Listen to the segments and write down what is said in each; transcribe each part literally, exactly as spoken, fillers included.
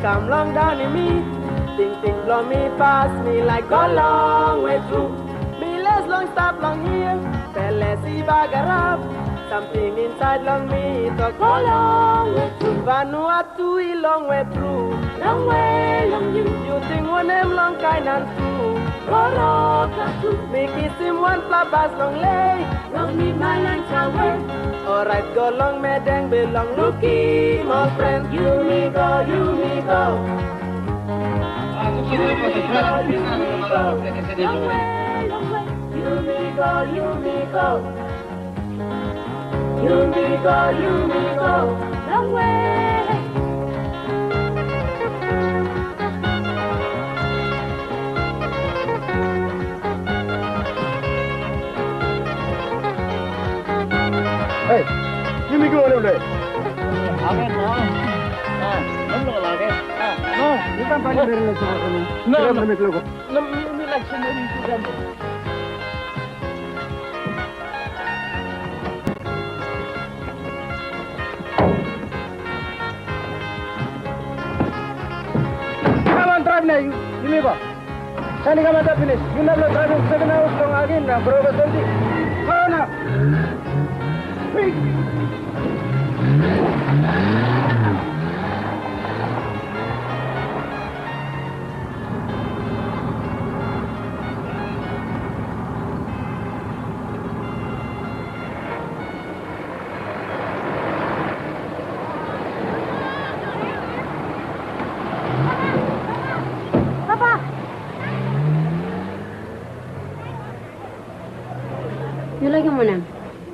Kam long daunim mi, tingting bilong mi pas, mi laik go longwe tru. Mi les long stap long hia, peles i bagarap. Samting insait long mi i tok go longwe tru. Vanua tu i longwe tru, longwe long yu. Yu ting wanem long Kainan tu? Go rot tu. Mi kisim wanpela bas long lei. Long mi malain tawe. Orait go long medeng bilong lukim ol pren. Yumi go, yumi go. Yumi go, yumi go. Long we, long we. Yumi go, yumi go. Yumi go, yumi go. Long we. Hei, yumi go wanem de? Ake no. Ah, no no lage. Ah, no. Yu kam pani beri lo sa. No, no. Yu mi lo. No, mi mi like so many to them. Come on, drive now, you, you neighbor. Sani kam antap pinis. Yu na lo driving seven hours long agin na bro ga senti. Go na. Speed. Papa! Yu laikim wanem?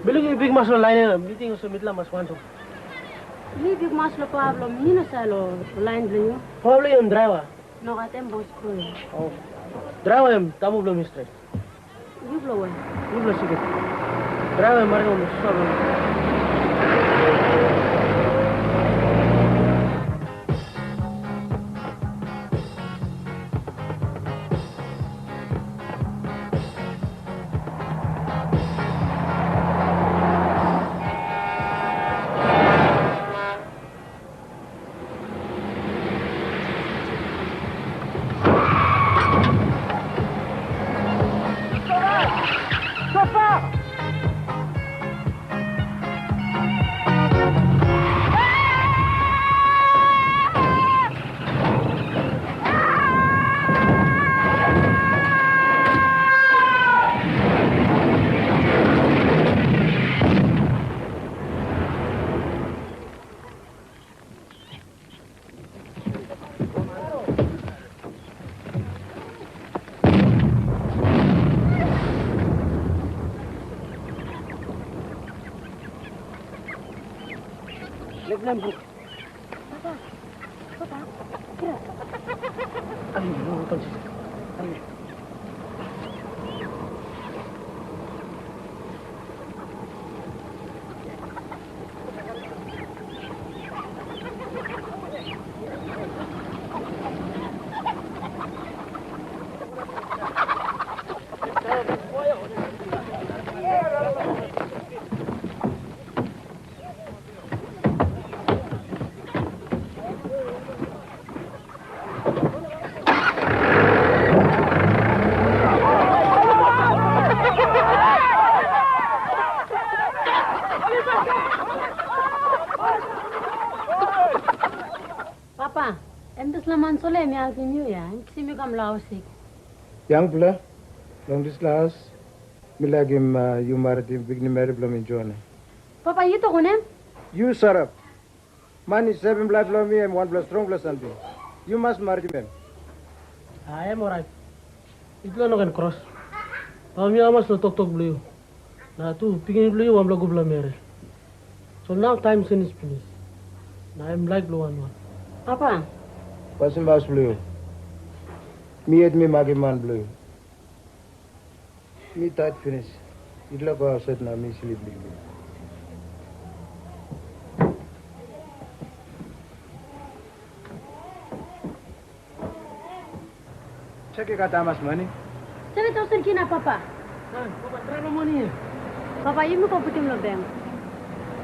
Mi lukim bikmas long lain ya, mi ting olsem mitla mas wantok. Mi bikmas lo pa bilong mi na sa lo lain bilong yu. Pa bilong yu em draiva? Nogat, em bos kru. Oh. Draiva em tabu bilong mi stret. Yupela we? Yupela siket. Draiva em marim em sua bilong mi. Left line, bro. Papa, papa, kira. Ay, no, entonces. Ay. Papa, em dispela man Sole em i helpim yu ya, em kisim yu kam long haus sik. Yangpela, long dispela haus, mi laik yu maritim pikinini meri bilong mi Joana. Papa, yu tok wanem? Yu sarap. Man i sevim laip bilong mi, em wanpela strongpela samting. Yu mas maritim em. A, em orait. Yupela no ken kros. Bai mi amamas long toktok bilong yu. Na tu, pikinini bilong yu wanpela gutpela meri. So nau taim senis pinis. Na em laik bilong wan wan. Papa. Pasim haus bilong yu. Mi yet mi makim man bilong yu. Mi tait pinis. Yupela go ausait na mi slip liklik. Sek i gat hamas mani? Seven thousand kina, Papa. Ah, Papa, traim mani ya. Papa, yumi go putim lo bank.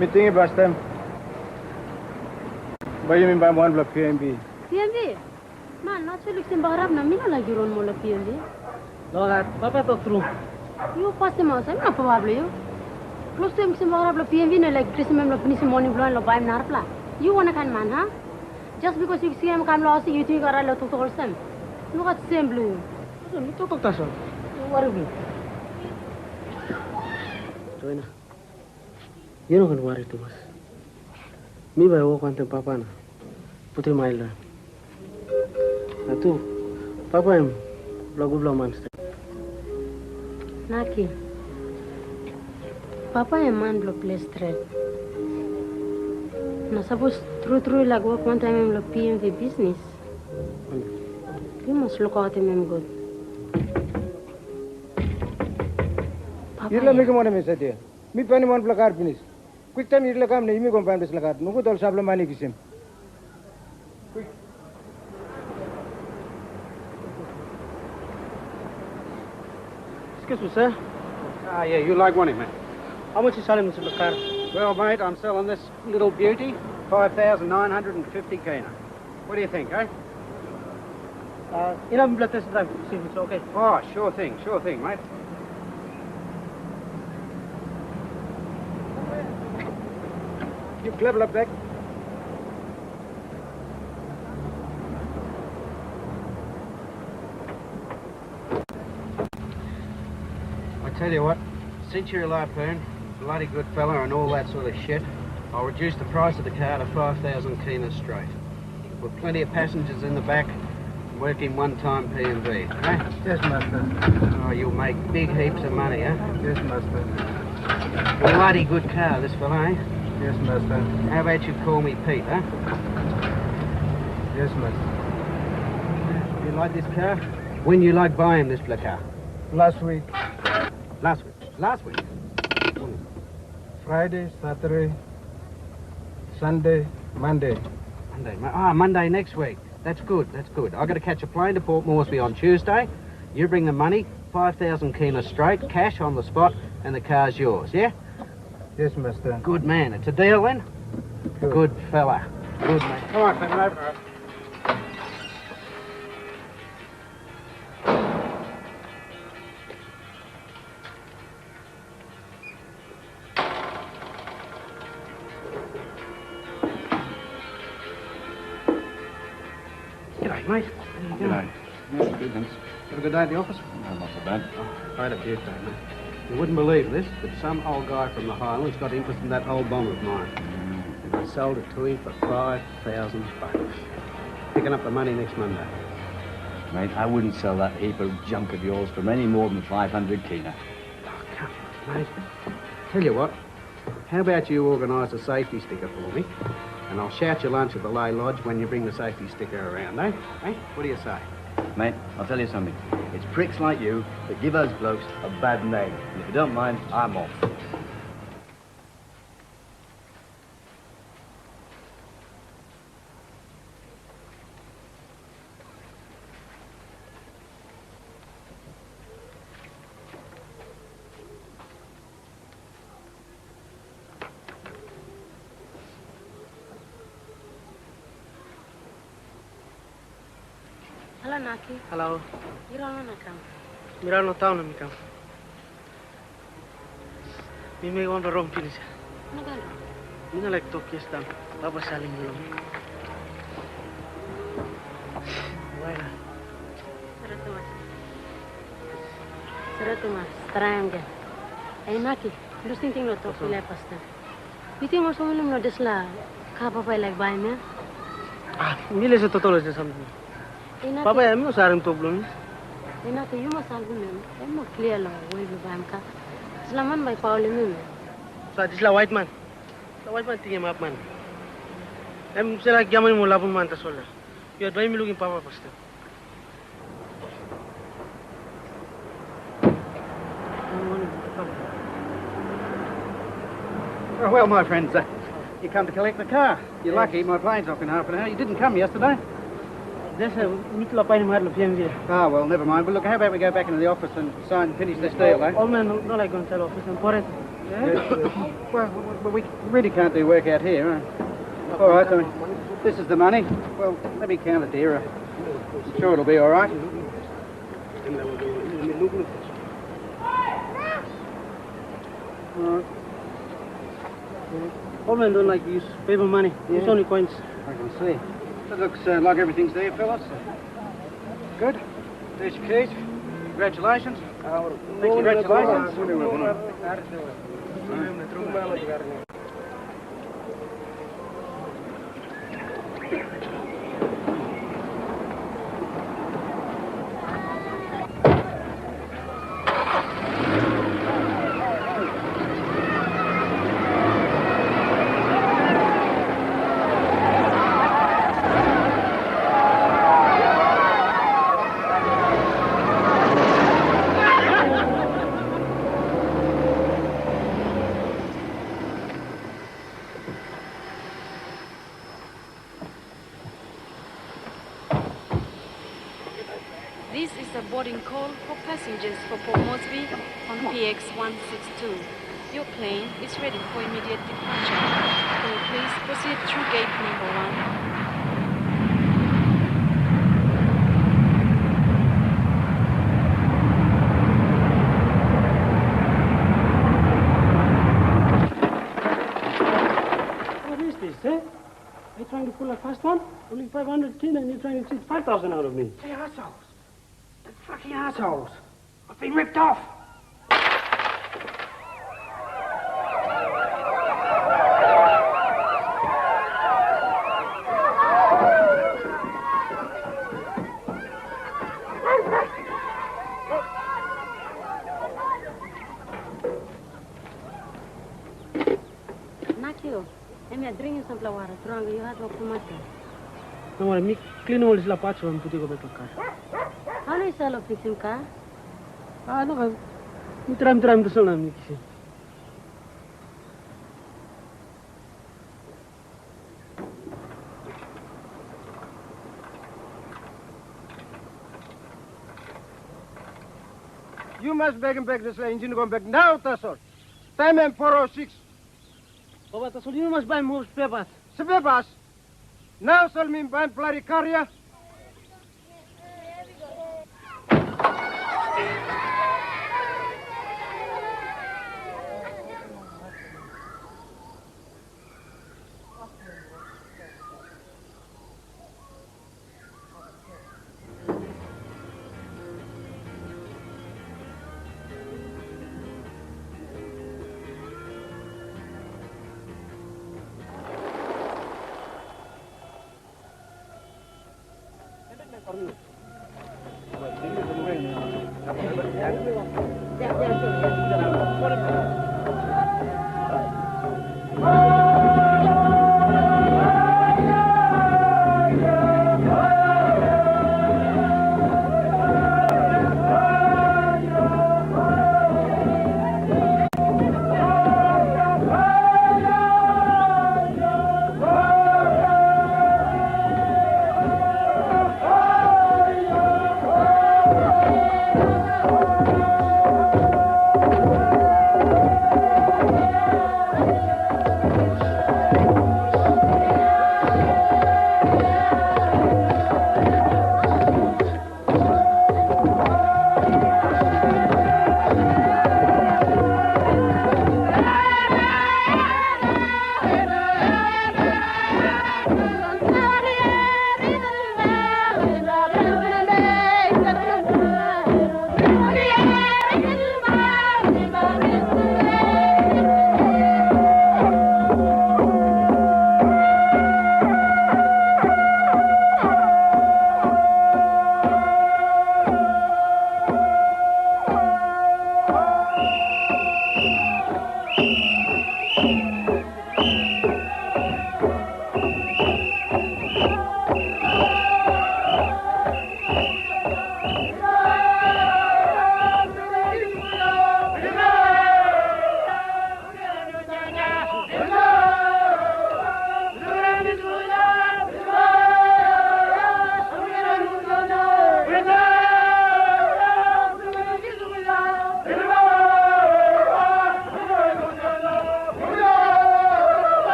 Mi tingim pastaim. Bai yumi baim wanpela P M B. P M V? Man, no, actually, kisim bagarap na mi no laik yu ron moa long P M V. Nogat, papa tok tru. Yu pasim ausait, mi no papa bilong yu. Klostu em kisim bagarap long P M V na laik kisim em long pinisim moni bilong en long baim narapela. Yu wanem kain man, ha? Just because yu kisim em kam long haus, yu ting yu gat rait long toktok olsem? Nogat sem bilong yu. Tasol, mi toktok tasol. Wari bilong. Joina. Yu no ken wari tumas. Mi bai wok wantaim papa na putim ai long em. Na tu, papa em bilong gutpela man stret. Naki, papa em man bilong ples stret. Na sapos tru tru yu laik wok wantaim em long P M V bisnis, yu mas lukautim em gut. Papa Yupela em mekim wanem insait hia? Mi painim wanpela kar pinis. Kwiktaim yupela kam na yumi go baim dispela kar. Nogut ol sampela man i kisim. Kwik. Excuse me, sir. Ah, yeah, you like one, man. How much you selling this car? Well, mate, I'm selling this little beauty, five thousand nine hundred and fifty kina. What do you think, eh? Uh, inap mipela test drive, see if it's okay. Oh, sure thing, sure thing, mate. You clever up back. I tell you what, since you're a Laipern, bloody good fella and all that sort of shit, I'll reduce the price of the car to five thousand kina straight. Put plenty of passengers in the back, working one time P M V, eh? Yes, master. Oh, you'll make big heaps of money, eh? Yes, master. Bloody good car, this fella, eh? Yes, master. How about you call me Pete, eh? Yes, master. You like this car? When you like buying this black car? Last week. Last week? Last week? Friday, Saturday, Sunday, Monday. Monday, Mo- ah, Monday next week. That's good, that's good. I got to catch a plane to Port Moresby on Tuesday. You bring the money, five thousand kina straight, cash on the spot, and the car's yours, yeah? Yes, master. Good man. It's a deal then? Good. Good fella. Good man. Come on, Clement, over. G'day, mate. How you going? G'day. Yeah, good, thanks. Have a good day at the office? No, not so bad. Oh, I had a birthday, mate. You wouldn't believe this, but some old guy from the Highlands got interested in that old bomb of mine. Mm. And I sold it to him for five thousand bucks. Picking up the money next Monday. Mate, I wouldn't sell that heap of junk of yours for any more than five hundred kina. Oh, come on, mate. Tell you what, how about you organise a safety sticker for me, and I'll shout your lunch at the Lay Lodge when you bring the safety sticker around, eh? Eh? What do you say? Mate, I'll tell you something. It's pricks like you that give us blokes a bad name. And if you don't mind, I'm off. Halo, Naki. Halo. Yu raun na kam? Mi raun na taun na mi kam. Mi mekim wanpela rong pinis ya. Nogat. Mi no laik tok yes dan. Papa salim bilong mi. Why na? Sara tumas. Sara tumas. Try again. Ei, Naki, lusim tingting long tok pilai pastaim. Yu ting olsem wanem long dispela kar papa i laik baim ya? Ah, mi lese totol olsem samting. Ei, Naki. Papa ya, mi no sarim tok bilong mi. Ei, Naki, yu mas helpim em. Em no klia long we bilong baim kar. Dispela man bai i paulim em ya. Sa dispela waitman. Dispela waitman tingim hap man. Em sela giaman mo lapun man tasol ya. Yu bai mi lukim papa pastaim. Oh, well, my friends, uh, you come to collect the car. You're lucky, my plane's off in half an hour. You didn't come yesterday. Yes, sir. Mitla pain hard lo P M V. Ah, well, never mind. Well, look, how about we go back into the office and sign, finish this deal, eh? Old man, no like going to office and for it. Yeah? Well, we, we really can't do work out here, eh? All right, I mean, this is the money. Well, let me count it, dear. I'm sure it'll be all right. All right. Old men don't like to use paper money. Use only coins. I can see. It looks uh, like everything's there, fellas. Good. There's your keys. Congratulations. Thank you. Congratulations. This is a boarding call for passengers for Port Moresby on P X one six two. Your plane is ready for immediate departure. Can you please proceed through gate number one? What is this, eh? Are you trying to pull a fast one? Only five hundred kina and you're trying to cheat five thousand out of me. Hey, assholes. They're fucking assholes. I've been ripped off. Nakio, em ya dringim sampela wara, tromoi yu hat wok tumas ya. Nau mi klinim ol dispela pats bai mi putim i go bek long kar. Hau na yu save long fiksim kar? A, nogat. Mi traim, traim tasol na mi kisim. Yu mas bekim bek dispela enjin i go bek nau tasol. Taim em four oh six. Papa, tasol yu mas baim moa spare parts. Spare parts? Nau tasol mi baim planti kar ya.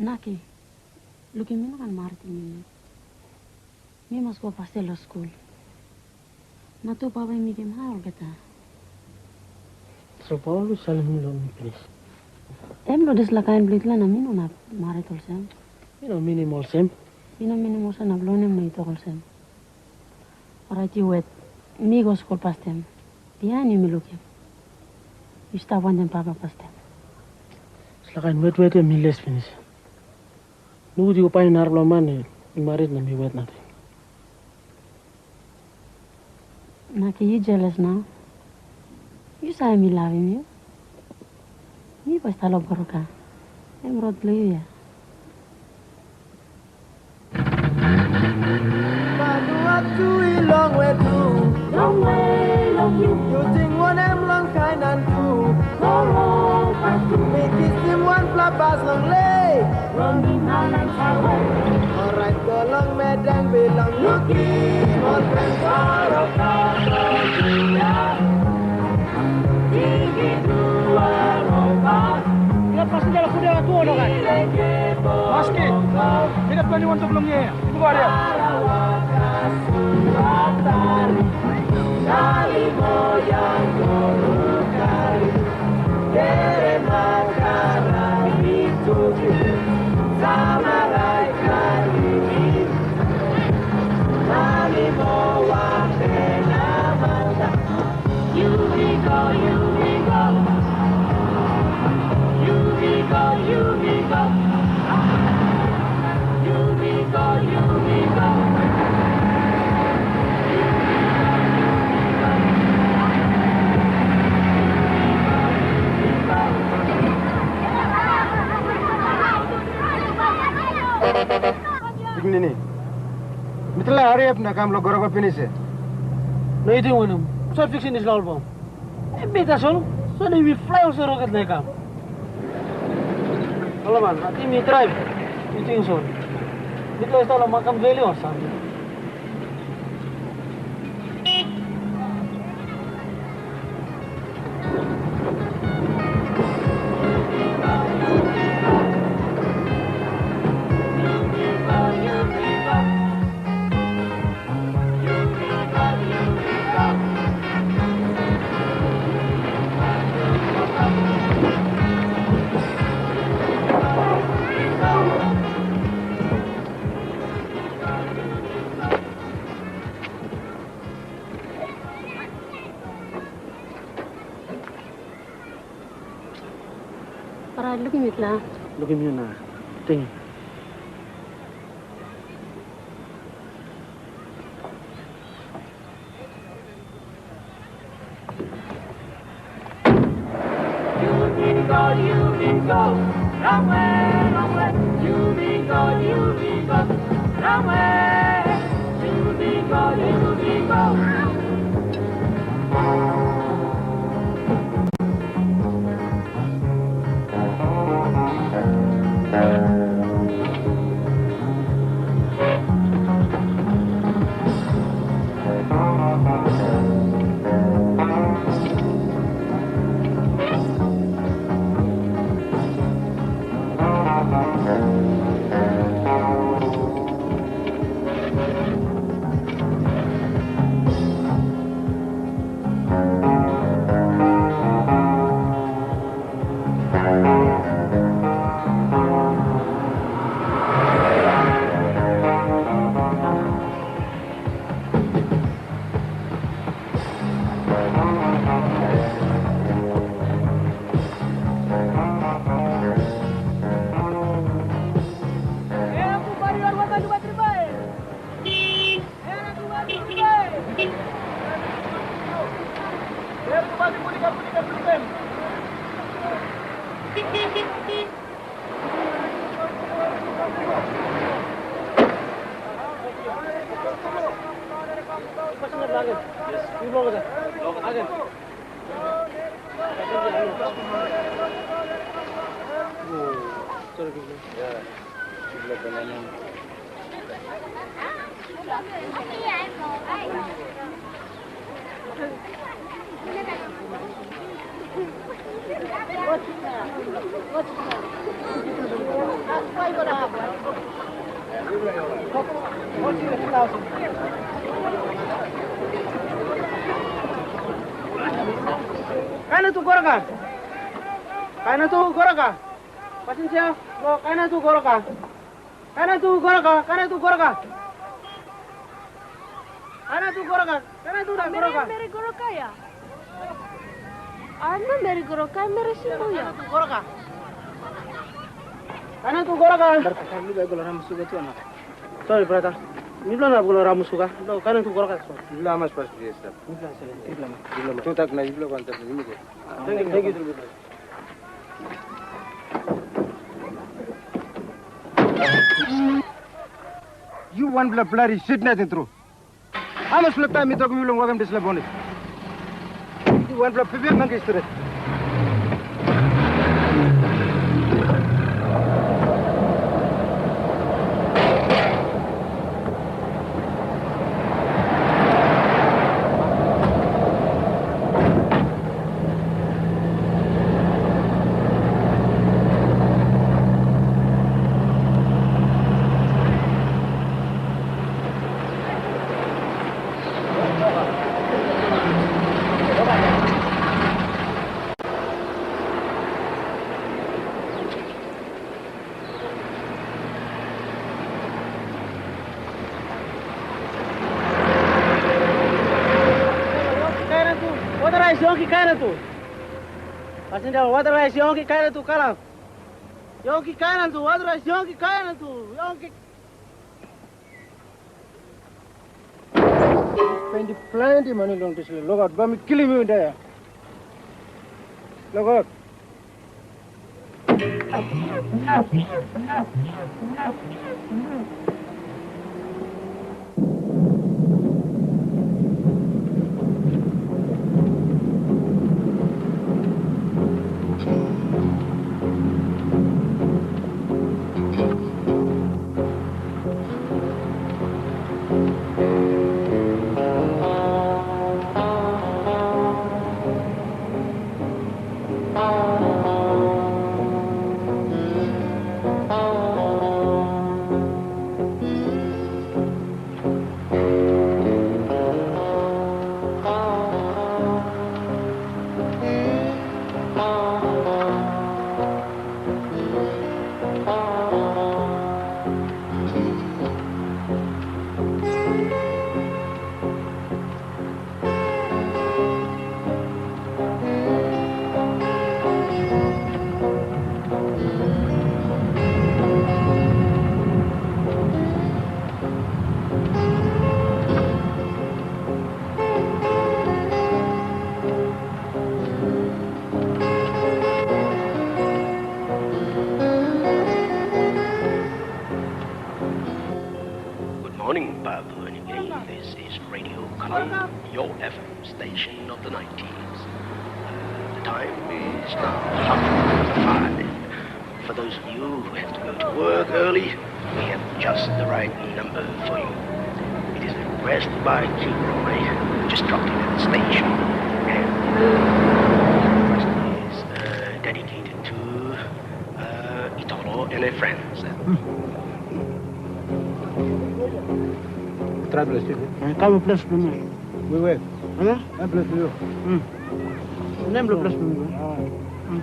Naki, lukim mi no ken maritim mi yet. Mi mas go pastaim long skul. Na tu papa em i givim hau olgeta. So Paul i salim mi long mi pinis. Em long dispela kain bilong yutupela na mi no inap marit olsem. Mi no minim olsem. Mi no minim olsem na bilong wanem na yu tok olsem? Orait yu wet, mi go skul pastaim. Bihain yumi lukim. Yu stap wantaim papa pastaim. Dispela kain wetwet em i les pinis. Nogut yu go painim narapela man i marit na mi wet nating. Naki, yu jeles nau. Yu save mi lavim yu. Mi bai stap long brata. Em rot bilong yu ya. Vanuatu i longwe tru. Longwe long yu. Yu ting wanem long Kainan tu? Go long Vanuatu. Mi kisim wanpela pas long lek. Long Imalan Sawe. Orait go long medang bilong lukim ol pren. Ia pasin dalam kuda tu orang kan. Maski. Tidak twenty one sebelumnya ya. Ibu ada. Pikinini, mitla hariap na kam long gorogo pinis ya. No eating wanem? So fixing this lolbom. Em mi tasol, so na mi fly olsem roket na i kam. Halo man, ating mi drive. Yu ting so. Mitla i stap long Makam Valley o samting. Orait, lukim mitla. Lukim yu na. Ting. Kain atu goroka. Kain atu goroka. Pasinja, go kain atu goroka. Kain atu goroka, kain atu goroka. Kain atu goroka, kain atu na Meri, goroka. Meri goroka ya. Arna Meri goroka, Meri simbu ya. Kain atu goroka. Kain atu goroka. Sorry, brother. Mipela na bula ramusuka. No, kain atu goroka. Mipela hamas pas dia stap. Mipela sele, mipela ma. Mipela ma. Tutak na mipela kwan tap mipela. Thank you, thank you. Yu wanpela bladi sit nating tru. Hamas pela taim mi tokim yu long wokim dispela bonis? Yu wanpela pipi mangi stret. Water rice, yonki kain atu. Pasinja, water rice, yonki kain atu, kalap. Yonki kain atu, water rice, yonki kain atu, yonki. Plenty, plenty mani long dispela. Lokaut, bai mi kilim yu daia. Lokaut. Good morning, Papua New Guinea. This is Radio Kalan, your F M station of the nineties. Uh, the time is now half past five. For those of you who have to go to work early, we have just the right number for you. It is requested by King Roy, who just dropped in at the station. And the request is, uh, dedicated to, uh, Itolo and her friends. Try bless you. Come bless me. We wait. Huh? Come bless you. Mm. Nem bless me. Ah. Mm.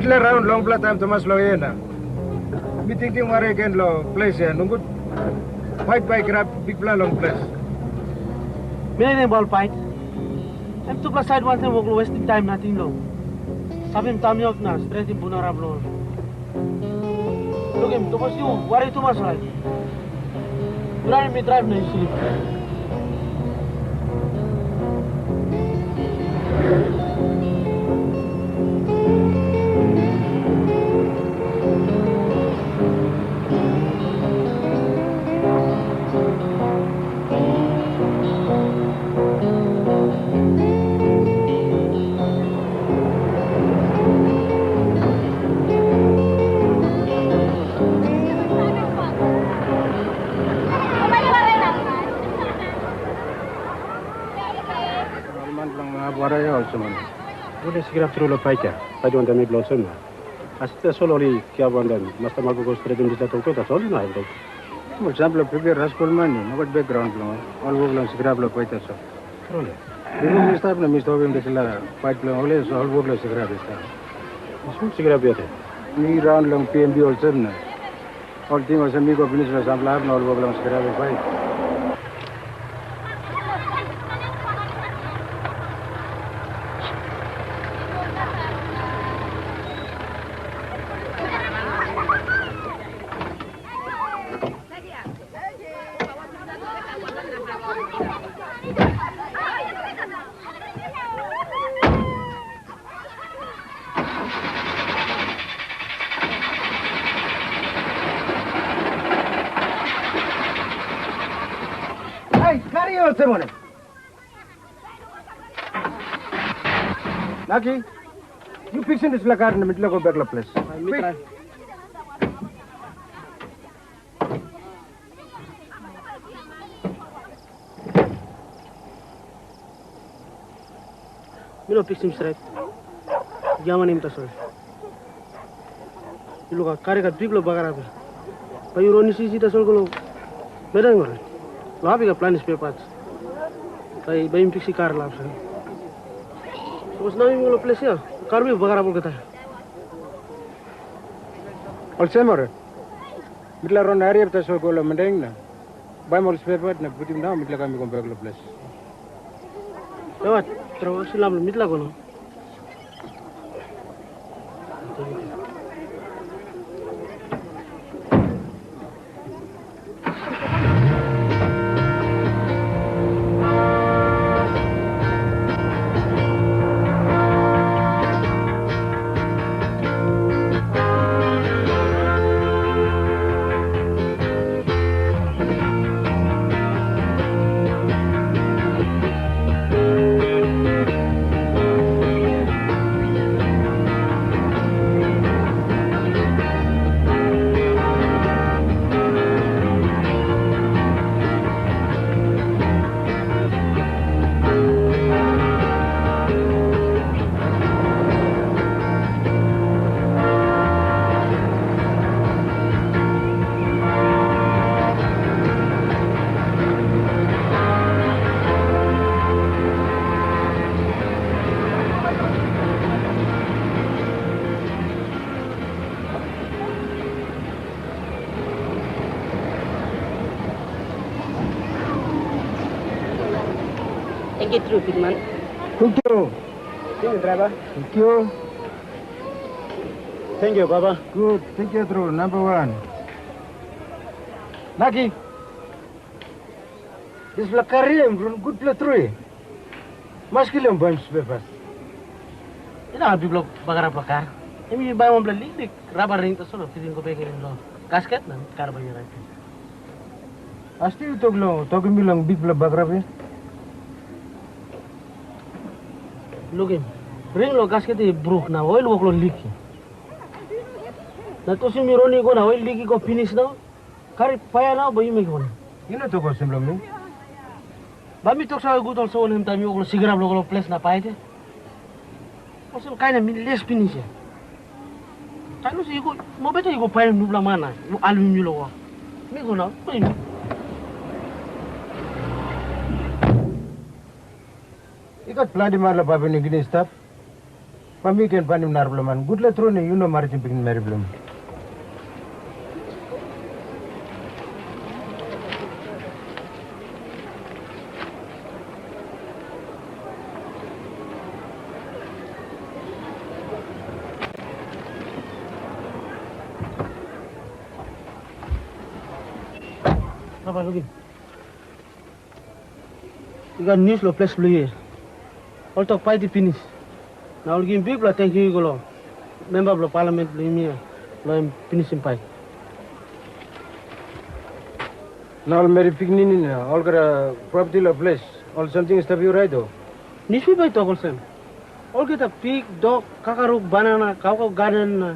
Mitla raun longpela taim tumas long en na mi tingting wari gen long ples ya, nogut pait bai kirap bikpela long ples. Mi no tingting bai ol pait. Em tupela sait wantaim wok long westim taim nating long sapim tamiok na stretim punara bilong ol. Lukim, sapos yu wari tumas orait, yu larim mi draiv na yu slip. Ol man bilong Abuara ya olsem wanem? Ol i sikirap tru long pait ya. Pait wantaim mipela olsem na. Asde tasol ol i kiap wantaim masta Malko go stretim dispela tok, tasol na em tok. Ol sampela pripia raskol man i no gat background bilong ol. Ol wok long sikirap long pait tasol. Tru ya. Bipo mi stap na mi stopim dispela pait bilong ol, so ol wok long sikirap i stap. Tasol sikirap yet. Mi raun long P M B olsem na. Ol ting olsem mi go pinis long sampela hap na ol wok long sikirap i pait. Ai, kari olsem wanem? Naki, yu piksim dispela kar na mitla go bek long ples. Ai, mi trai. Mi no piksim stret. Giamanim tasol. Yu lukaut, kar i gat bikpela bagarap ya. Bai yu ron isi isi tasol go long Madang, orait. Long hap i gat planti spare parts. Bai, bai yumi fiksim kar long hap. Sapos nau yumi go long ples ya, kar bilong yu bagarap olgeta. Olsem, orait. Mitla ron hariap tasol go long Madang na baim ol spare part na putim nau mitla kam i go bek long ples. Lewat, tro silam mitla go no. Tenkyu tru, bikman. Tenkyu. Tenkyu, draiva. Tenkyu. Tenkyu, papa. Gut, tenkyu tru, namba wan. Naki. Dispela kar em run gutpela tru. Maski long baim spare parts. I no gat bikpela bagarap long kar. Em i baim wanpela liklik raba ring tasol, fitim go bek long gasket na kar bai i orait. Asde yu tok long tokim mi long bikpela bagarap ya. Lukim, ring long gasket i bruk na oil wok long lik. Na tosim mi ron i go na oil lik i go pinis nau. Kari paia nau bai yu mekim wanem? Yu no tok olsem long mi. Bai mi tok save gut olsem wanem taim yu wok long sigarap long ol ples na pait ya? Olsem kain na mi les pinis ya. Taim olsem yu go, mobeta yu go painim nupela man na yu alumim yu long wok. Mi go nau, bai yu. I gat planti man long Papua Nugini i stap. Bai mi ken painim narapela man. Gutpela tru na yu no maritim pikinini meri bilong mi. Papa, lukim. I gat nius long ples bilong yu. Ol tok pait i pinis. Na ol givim bikpela tenkyu i go long memba bilong palamen bilong yumi ya, long em pinisim pait. Na ol meri pikinini na olgeta properti long ples, ol samting i stap yu rait o? Niuspepa i tok olsem, olgeta pik, dok, kakaruk, banana, kaukau gaden na,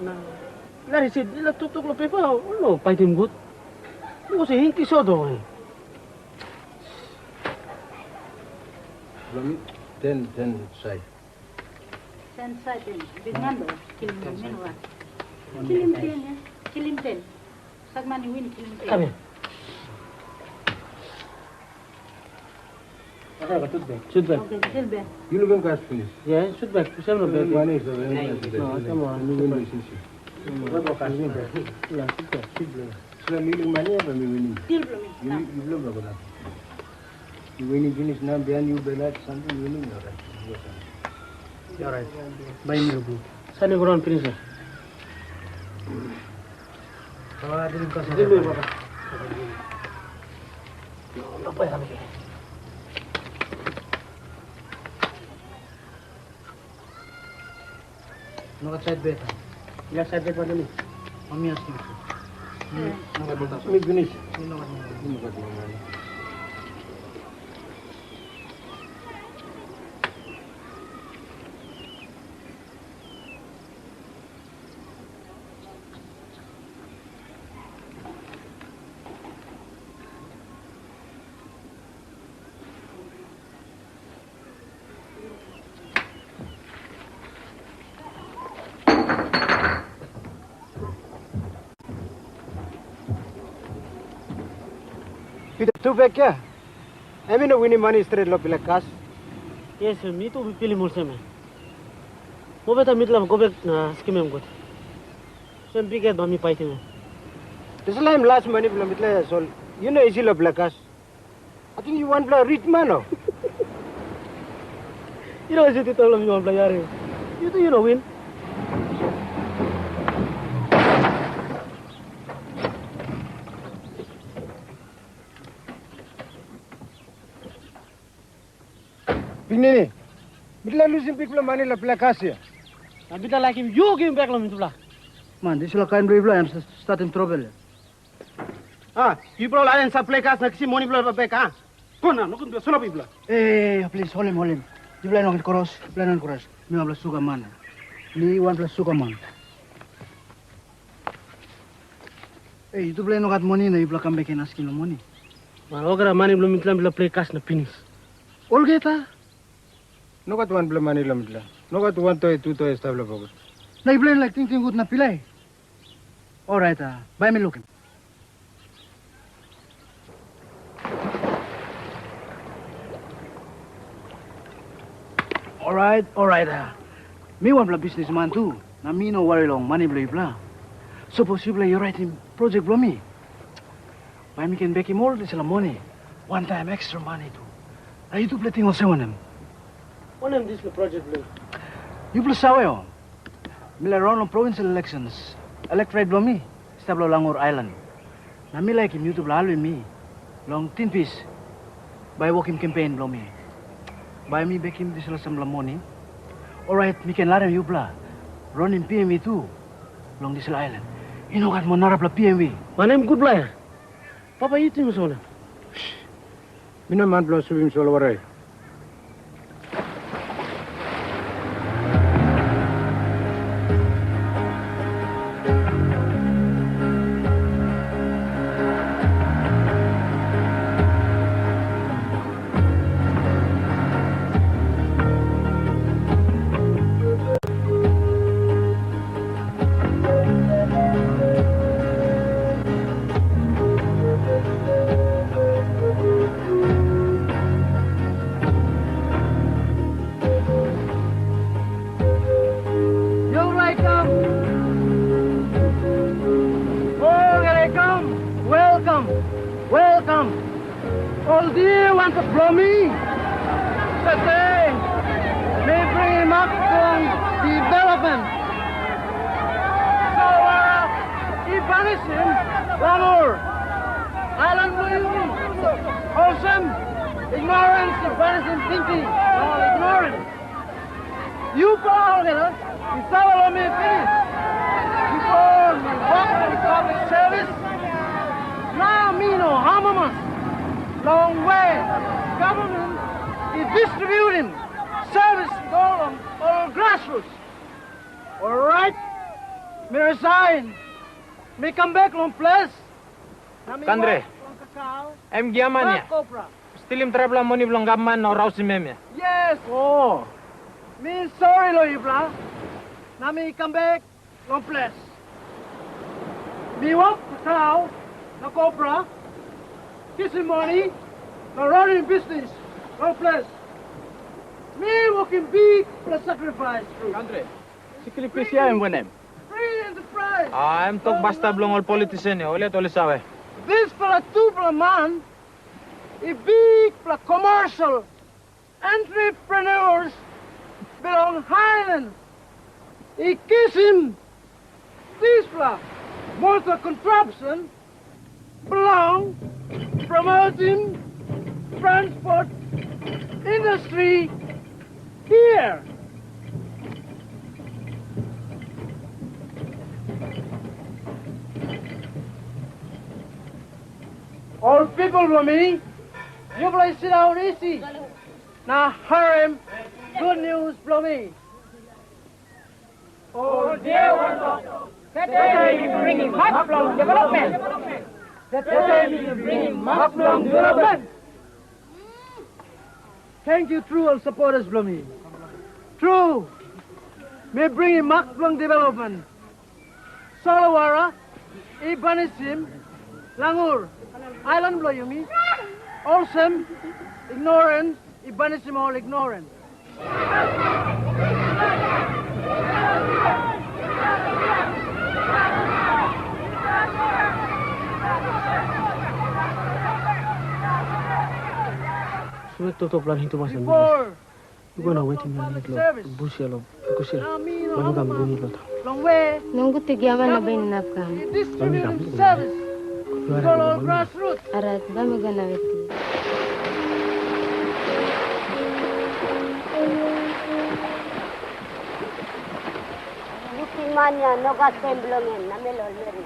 na larim sit, dispela toktok long pepa, ol no paitim gut. Yu go se hingki sot o wanem? Bilong mi, ten, ten sait. Ten sait, ten. Bikman do, kilim ten, mi no gat. Kilim ten, ya. Kilim ten. Sakman i win, kilim ten. Kam ya. Sut bek. Sut bek. Oke, sut bek. Yu lukim kas pinis. Ya, sut bek. Kusem no bek. Mani is the very best. No, come on. Mi win relationship. Come on. What about kas pinis? Ya, sut bek. Sut bek. So mi lukim mani apa mi winim? Deal bilong mi. Yu, yu bilong apa? Yu winim pinis na bihain yu belhat samting yu winim, orait. Orait. Bai mi lukim. Sani go raun pinis ya. Deal bilong mi, papa. Apa ya kami? Nogat sait bet. Ya sait bet mana ni? Mami asking. Nogat bet. Mi pinis. Mi nogat. Mi nogat. Pita tu bek ya. Em i no winim mani stret long bilek kas. Yes, mi tu mi pilim olsem. Mobeta mitla go bek na askim em gut. Sem bikhet bai mi paitim em. Dispela em las mani bilong mitla ya, so yu no isi long bilek kas. Ating yu wanpela rit man o? Yu no isi tok long mi wanpela yari. Yu tu yu no win. Pikinini, mitla lusim bikpela mani long bilek kas ya. Na mitla laikim yu givim bek long mitla. Man, dispela kain bilong yupela em statim trobel ya. A, yupela ol lain sap bilek kas na kisim moni bilong bek, a? Go na, nogut bilong solap yupela. E, plis, holim, holim. Yupela i no ken kros, yupela i no ken kros. Mi wanpela sukaman. Mi wanpela sukaman. E, yutupela i no gat moni na yupela kam bek ken askim long moni. Man, olgeta mani bilong mitla, mitla bilong kas na pinis. Olgeta? Nogat wanpela mani long mitla. Nogat wan toy, tu toy i stap long poket. Na yupela i laik tingting gut na pilai? Orait, a, bai mi lukim. Orait, orait, a. Mi wanpela bisnisman tu, na mi no wari long mani bilong yupela. Sapos yupela i oraitim projek bilong mi, bai mi ken bekim ol dispela moni wantaim ekstra mani tu. Na yutupela ting olsem wanem? Wanem dispela projek bilong yu? Yupela save, o? Mi laik raun long provincial elections. Electorate bilong mi i stap long Langor Ailan. Na mi laikim yutupela helpim mi long tinpis, bai wokim kempen bilong mi. Bai mi bekim dispela sampela moni, orait mi ken larim yupela ronim P M E tu long dispela ailan. I no gat moa narapela P M E. Wanem gutpela ya? Papa, yu ting olsem wanem? Mi no man bilong supim solwara. You're welcome. You're welcome. Welcome. Welcome. Ol dia wantok bilong mi. Tete, mi bringim ap long development. So, uh, i banisim Lamur, ailan bilong yumi. Olsem, ignorance i banisim tingting. Yupela olgeta i save long mi pinis. Bipo mi wok long public service, na mi no amamas, long we gavman i distributim sevis i go long ol grassroots. Orait, mi resain. Mi kam bek long ples, na mi Kandre, wok long kakau, em giaman ya. Kopra. Stilim trapela moni bilong gavman na rausim em ya. Yes. O, mi sori long yupela, na mi kam bek long ples. Mi wok kakau na kopra, kisim moni, na ranim bisnis long ples. Mi wokim bikpela sakrifais tru. Kandre, sikrifis ya em wanem? Free enterprise. A, em tok basta bilong ol politisen ya, ol yet ol i save. Dispela tupela man i bikpela commercial entrepreneurs bilong Highlands i kisim dispela motor contraption bilong promoting transport industry here. Ol pipel bilong mi, yupela i sindaun isi na harim gutnius bilong mi. Ol dia wantok, Tete i bringim mak bilong development. Tete i bringim mak bilong development. Tenkyu tru ol supporters bilong mi. Tru, mi bringim mak bilong development. Solwara i banisim langur ailan bilong yumi, olsem ignorens i banisim ol ignorens. Sumek toto planti tumas em. Before Yu go na wetim yu nit lo busia lo busia. Lo yu kam bung lo ta. Nongut tu giaman na bain inap kam. Lo yu kam bung. Orait, ba mi go na wetim. Lukim man ya, no gat sem bilong en, namel ol meri.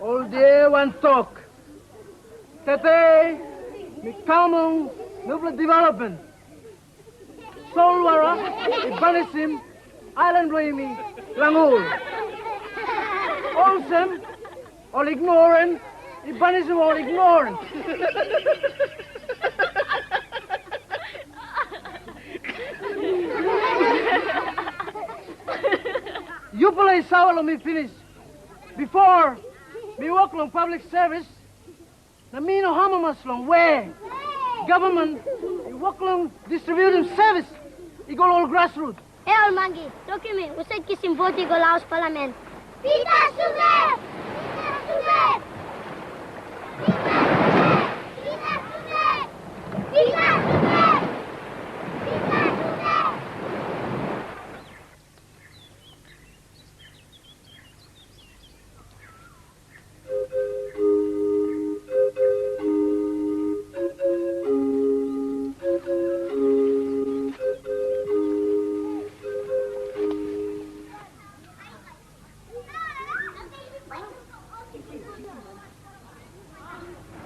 Ol dia wan tok. Tete, mi kam long nupela development. Solwara i banisim ailan bilong yumi long ol. Olsem, ol ignorant i banisim ol ignorant. Yupela i save long mi pinis. Bipo, mi wok long pablik sevis, na mi no amamas long we gavman i wok long distributim sevis i go long ol grasrut. E ol mangi, tokim mi, husat kisim vot i go long haus palamen? Pita Sumek! Pita Sumek! Pita Sumek! Pita Sumek! Pita Sumek!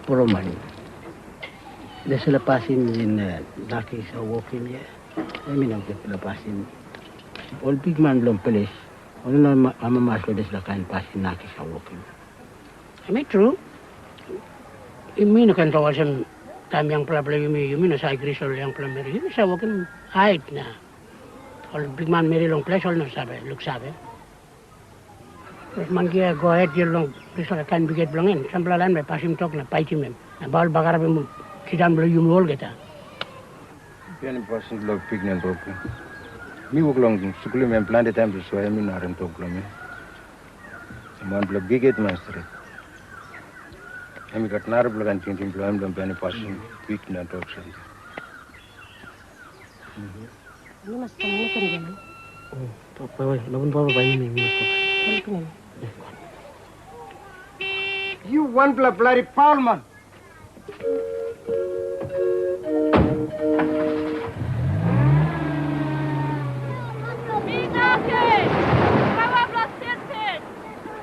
Poroman. Dispela pasin in eh, nakis a wokim ya, em i no gutpela pasin. Ol bikman bilong ples, ol i no ma- amamas long dispela kain pasin nakis a wokim. Em i tru. Mi no ken tok olsem, taim yangpela bilong yumi, yumi no save gris ol yangpela meri. Yumi save wokim hait na ol bikman meri long ples ol no save luksave. Mangi ya go het yet long dispela kain bikhet bilong en, sampela lain bai pasim tok na paitim em, na bai ol bagarapim sindaun bilong yumi olgeta. Bihainim pasin bilong piknin tok. Mi wok long skulim em planti taim tasol em i no harim tok bilong mi. Em wanpela bikhet man stret. Em i gat narapela kain tingting bilong em long bihainim pasin piknin tok samting. Yu mas kam na kam giaman. Tok bai bai, labun baba bai yumi mas tok. Yu wanpela plari paul man. Mi nating, kawa bilong sitsit,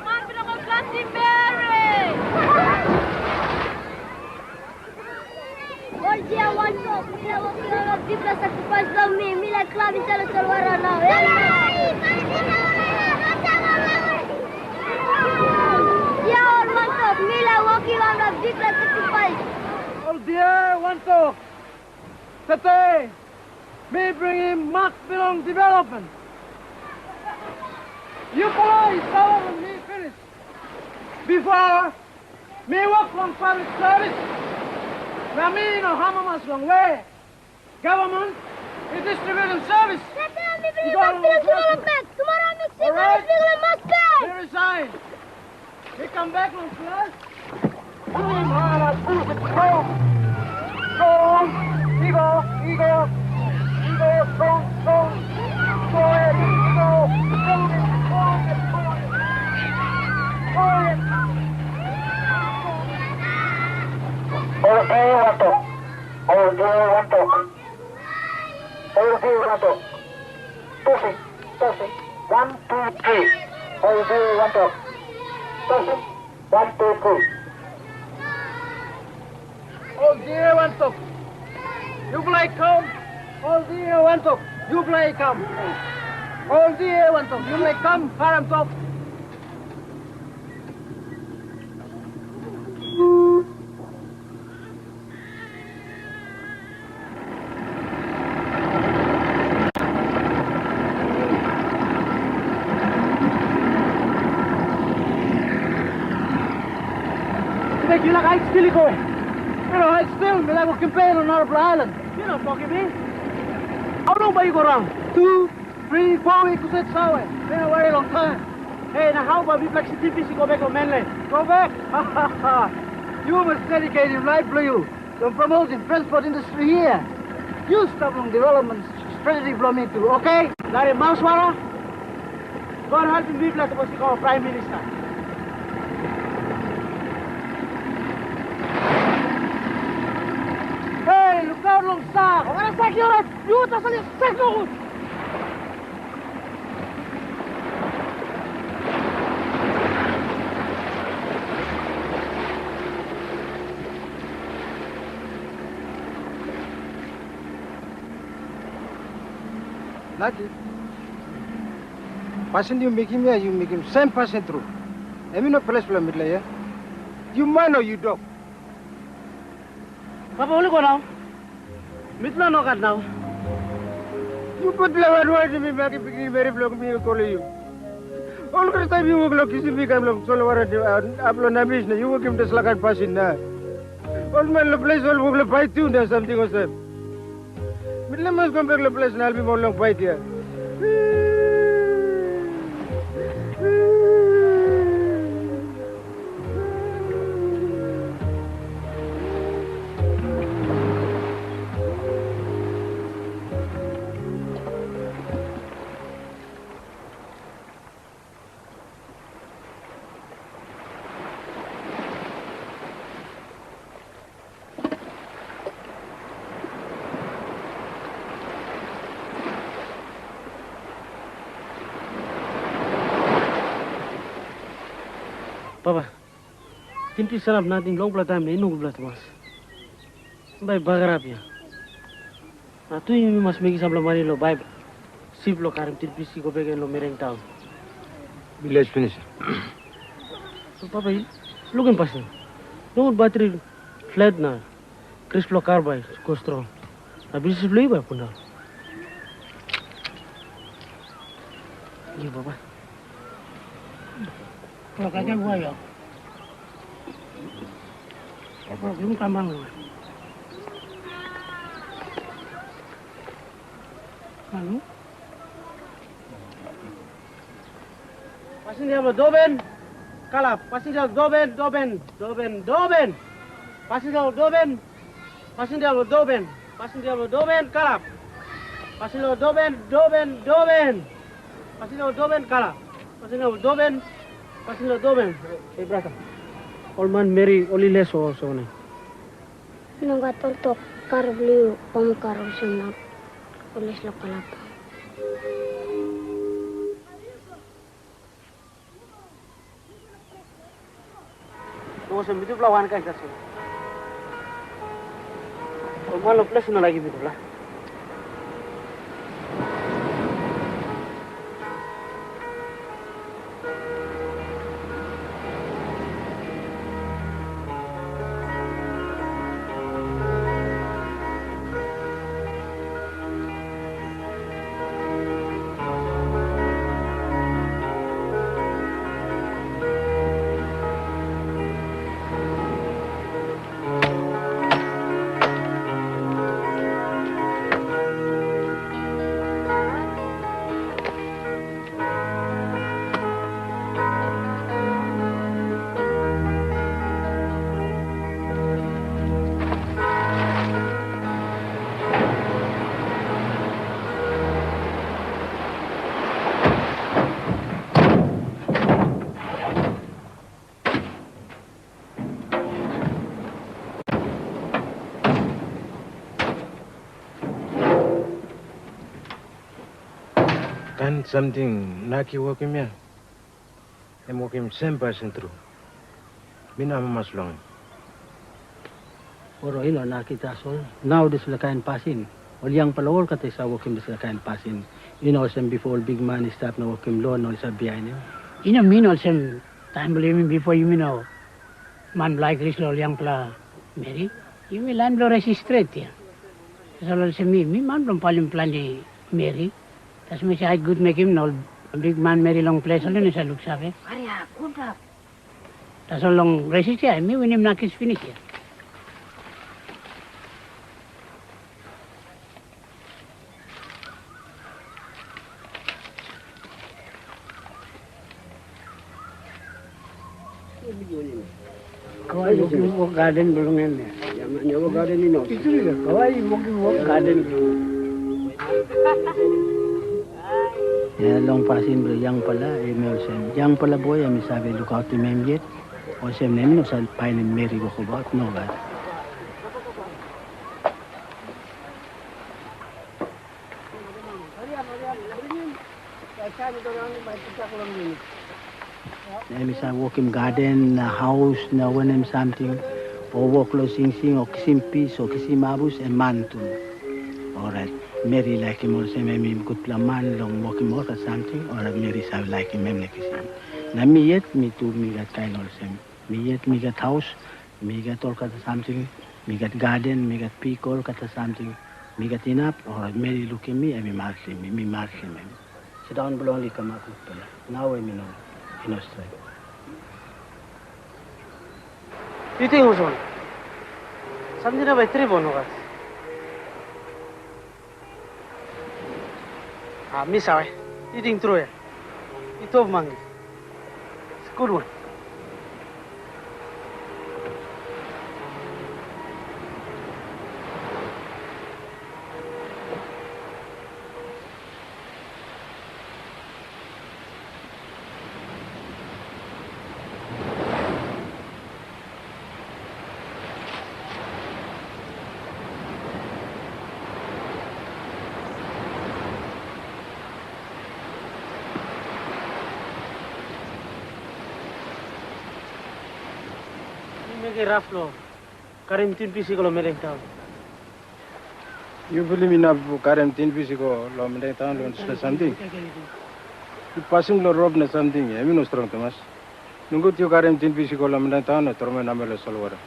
man bilong ol planti meri. Ol dia wantok, mi laik wokim ol bikpela sakrifais bilong mi, mi laik klap insait long solwara nau. Dia ol wantok, mi laik wokim ol bikpela sakrifais. Ol dia wantok. Tete, mi bringim mak bilong development. Yupela i save long mi pinis. Bipo, mi wok long pablik servis, na mi no amamas long we gavman i distributim servis. Tete, mi bringim mak bilong development. Tumora mi si pablik bilong mak pe. Mi resign. Mi kam bek long klas. Strong, strong, eagle, eagle, eagle, strong, strong. Go ahead, eagle, strong, strong, strong. Go ahead. Ol dia wantok. Ol dia wantok. Ol dia wantok. Tossing, tossing. One, two, three. Ol dia wantok. Tossing. One, two, three. Ol dia wantok. Yupela i kam. Ol dia wantok. Yupela i kam. Ol dia wantok. Yupela i kam. Harim tok. Yu laik hait stil i go? Mi no hait stil, mi laik wokim pe long narapela ailan. Yu no tokim mi. Hau long bai yu go raun? Tu, tri, fo wik husat save. Mi no wari long taim. Hei, na hau bai mipela kisim pipis i go bek long mainland? Go bek? Yu mas dediketim laip bilong yu long promotim transport industri hia. Yu stap long development strategi bilong mi tu, oke? Larim mauswara, God helpim mipela sapos i kamap praim minista. Hei, lukaut long sak! Ol sak yu orait, yu tasol yu sak nogut! Laki, pasin yu mekim ya, yu mekim sem pasin tru. Em i no ples bilong mitla ya. Yu man o yu dok? Papa, ol i go nau. Mitla nogat nau. Yu gutpela wan wanem mi makim pikinini meri bilong mi i kolim yu? Olgeta taim yu wok long kisim mi kam long solwara hap long nabis na yu wokim dispela kain pasin na. Ol man long ples ol wok long pait tu na samting olsem. Mitla mas kam bek long ples na helpim ol long pait ya. Papa, tinpis sanap nating longpela taim na i no gutpela tumas. Bai bagarap ya. Na tu yumi mas mekim sampela mani long bai sip long karim tinpis i go bek gen long Mereng taun. Viles pinis. So papa, lukim pasin. Nogut batri flat na kris bilong kar bai i go strong. Na bisnis bilong yu bai pundaun. Yu papa. Lo kaja gua yo. Lo grum kamang lo. Lalu. Pasinja lo doben, kalap. Pasinja lo doben, doben, doben, doben. Pasinja lo doben, pasinja lo doben, pasinja lo doben, kalap. Pasinja lo doben, doben, doben. Pasinja lo doben, kalap. Pasinja lo doben, pasinja lo doben. Hei brata, ol manmeri ol i les olsem wanem? Nogat toktok. Kar bilong yu, pam kar olsem na polis lo kalap. Olsem mitupela wankain tasol. Ol man long ples i no laikim mitupela. Kain samting Naki wokim ya, em wokim sem pasin tru. Mi no amamas long em. Oro i no Naki tasol. Nau dispela kain pasin, ol yangpela olgeta i save wokim dispela kain pasin. I no olsem bipo ol bikman i stap na wokim lo na ol i save bihainim. I no min olsem taim bilong yumi bipo yumi no man bilong hait long ol yangpela meri. Yumi lain bilong resi stret ya. Tasol olsem mi, mi man bilong pailim planti meri. Tasol mi save gut mekim na ol bikman meri long ples ol i no save luksave. Tasol long resis ya, mi winim nakis pinis ya. Kawai wokim wok gaden bilong em ya. Kawai wokim wok gaden bilong em. Ya, long pasin bilong yangpela, em i olsem, yangpela boi em i save lukautim em yet, olsem na em i no save painim meri wokabaut, nogat. Em i save wokim gaden na haus na wanem samting, o wok long singsing o kisim pis o kisim abus, em man tu. Orait meri i laikim olsem em i gutpela man long wokim olgeta samting, orait meri i save laikim em na kisim. Na mi yet, mi tu mi gat kain olsem. Mi yet mi gat haus, mi gat olgeta samting, mi gat gaden, mi gat pik, olgeta samting, mi gat inap, orait meri i lukim mi, em i maritim mi, mi maritim em. Sindaun bilong ol i kamap gutpela. Nau em i no, i no stret. Yu ting olsem wanem? Samting nau bai trip o nogat? A, mi save. Yu ting tru ya. Yu top mangi. It's a good one. Mi mekim raf long karim tin pis i go long Madang taun. Yu pulim inap karim tin pis i go long Madang taun long dispela samting? Yu pasim long rop na samting, em i no strong tumas. Nogut yu karim tin pis i go long Madang taun na tromoi namel long solwara.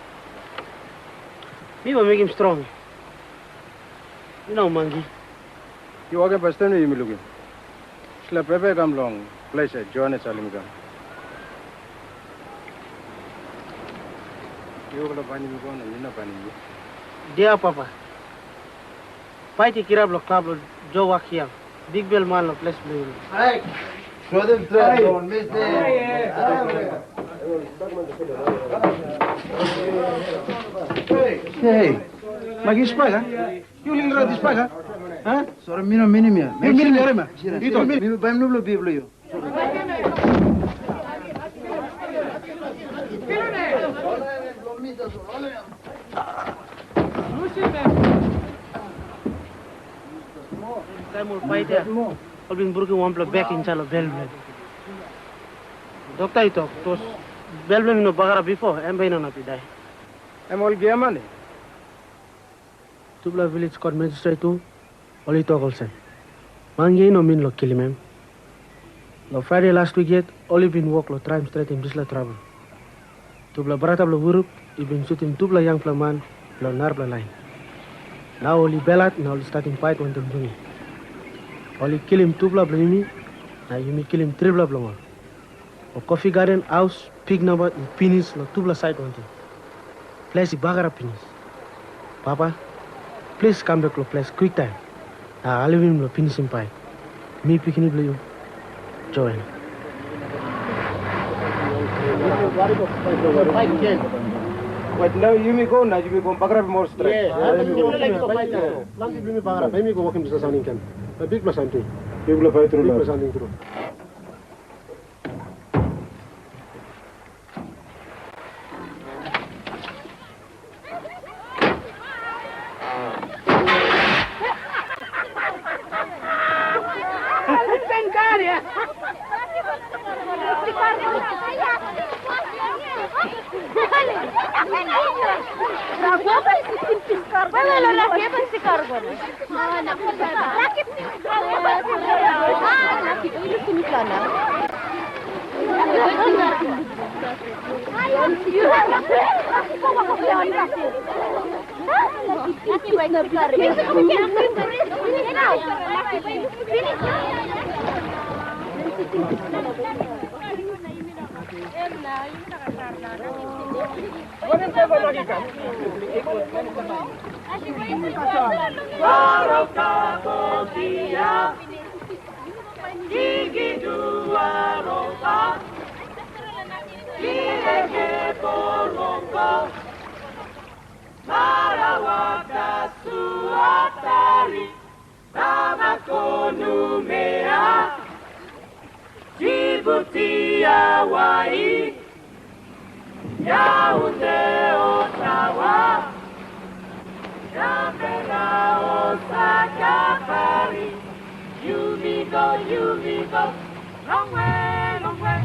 Mi bai mekim strong. Yu nau mangi. Yu wokim pastaim na yumi lukim. Dispela pepa i kam long ples ya Johannes salim i kam. Yupela painim mi go na mi no painim yu. Dia papa. Pait i kirap long klap long Joe Wakiang, bikpela man long ples bilong yumi. Hey, show them strength, don't miss them. Hey, Maggie Sprague, huh? Yu lingrat dispela, a? Sori, mi no minim ya. Yu minim ya, rema. Yu tok. Mi baim nupela bia bilong yu. Taim ol pait ya, ol bin brukim wanpela bek insait long bel bilong en. Dokta i tok, tos bel bilong en i no bagarap bipo, em bai i no inap i dai. Em ol giaman ya? Tupela viles kot magistrate tu, ol i tok olsem, man yet i no min long kilim em. Long Friday last wik yet, ol i bin wok long traim stretim dispela trabel. Tupela brata bilong Wuruk i bin sutim tupela yangpela man bilong narapela lain. Nau ol i belhat na ol i statim pait wantaim yumi. Ol i kilim tupela bilong yumi, na yumi kilim tripela bilong ol. Ol kofi gaden, haus, pik nabaut i pinis long tupela sait wantaim. Ples i bagarap pinis. Papa, plis kam bek long ples kwiktaim, na helpim long pinisim pait. Mi pikinini bilong yu, Joel. Bat nau yumi go na yumi go bagarapim ol stret. Planti bilong mi bagarap, em i go wokim dispela samting ken. Na bikpela samting. Bikpela pait tru. Bikpela samting tru. Marawa, Kasuatari, Bamako, Numea, Djibouti, Hawaii, Yaoundé, Ottawa, Canberra, Osaka, Paris, yumi go, yumi go, long way, long way.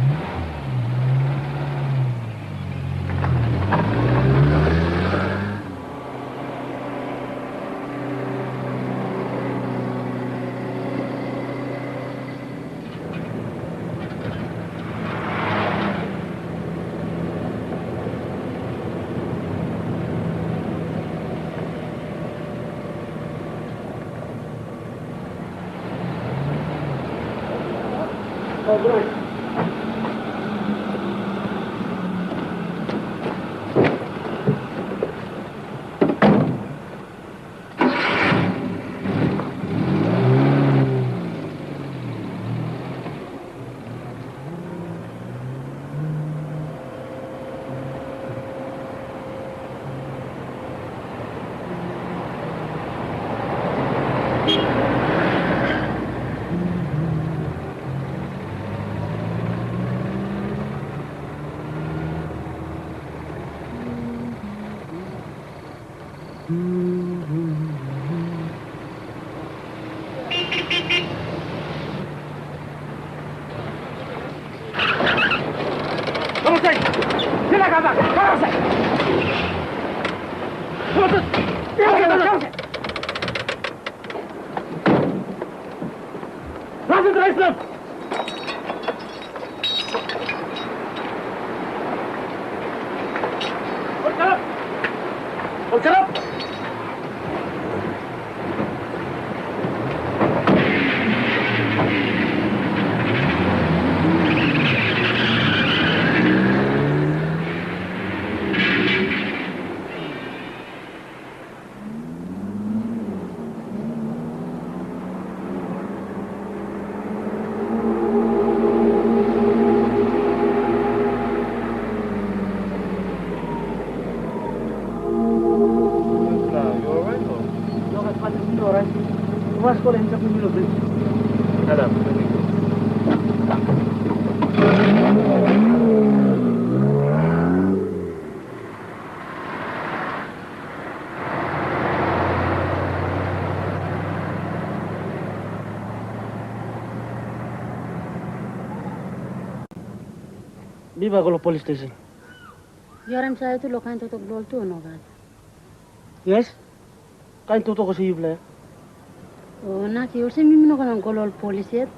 Mi bai go long polis station. Yu harim save tu long kain toktok bilong ol tu, o nogat? Yes. Kain toktok olsem yupela ya? O, Naki, olsem yumi no ken go long ol polis yet.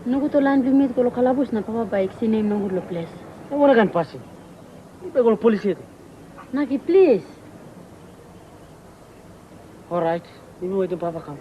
Nogut ol lain bilong mi i go long kalabus na papa bai i kisim nem nogut long ples. Em wanem kain pasin? Yupela go long polis yet? Naki, plis. Orait, yumi wetim papa kam.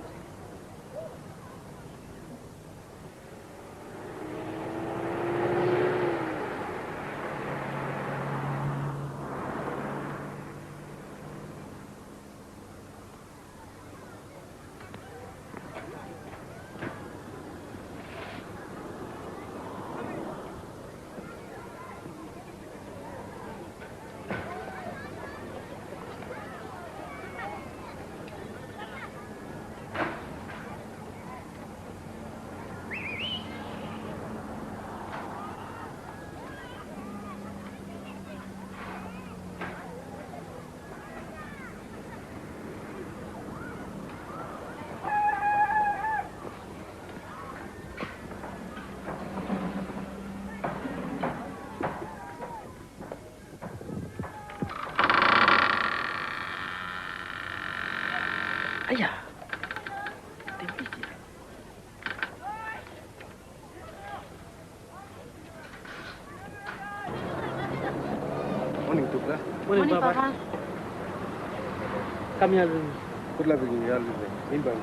Aya. Tempis ya. Morning, Tupla. Morning, Papa. Kam ya dulu. Good luck with you, ya, Lule. Imbang.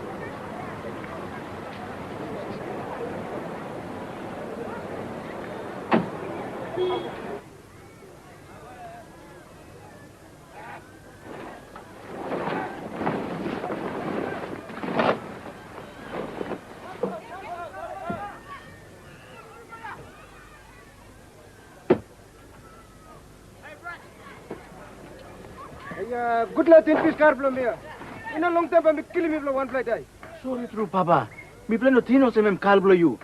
Ai, a, gutpela tinpis kar bilong mi ya. I no longtaim bai mi kilim mipela wanpela i dai. Sori tru, Papa. Mipela i no ting olsem em kar bilong yu.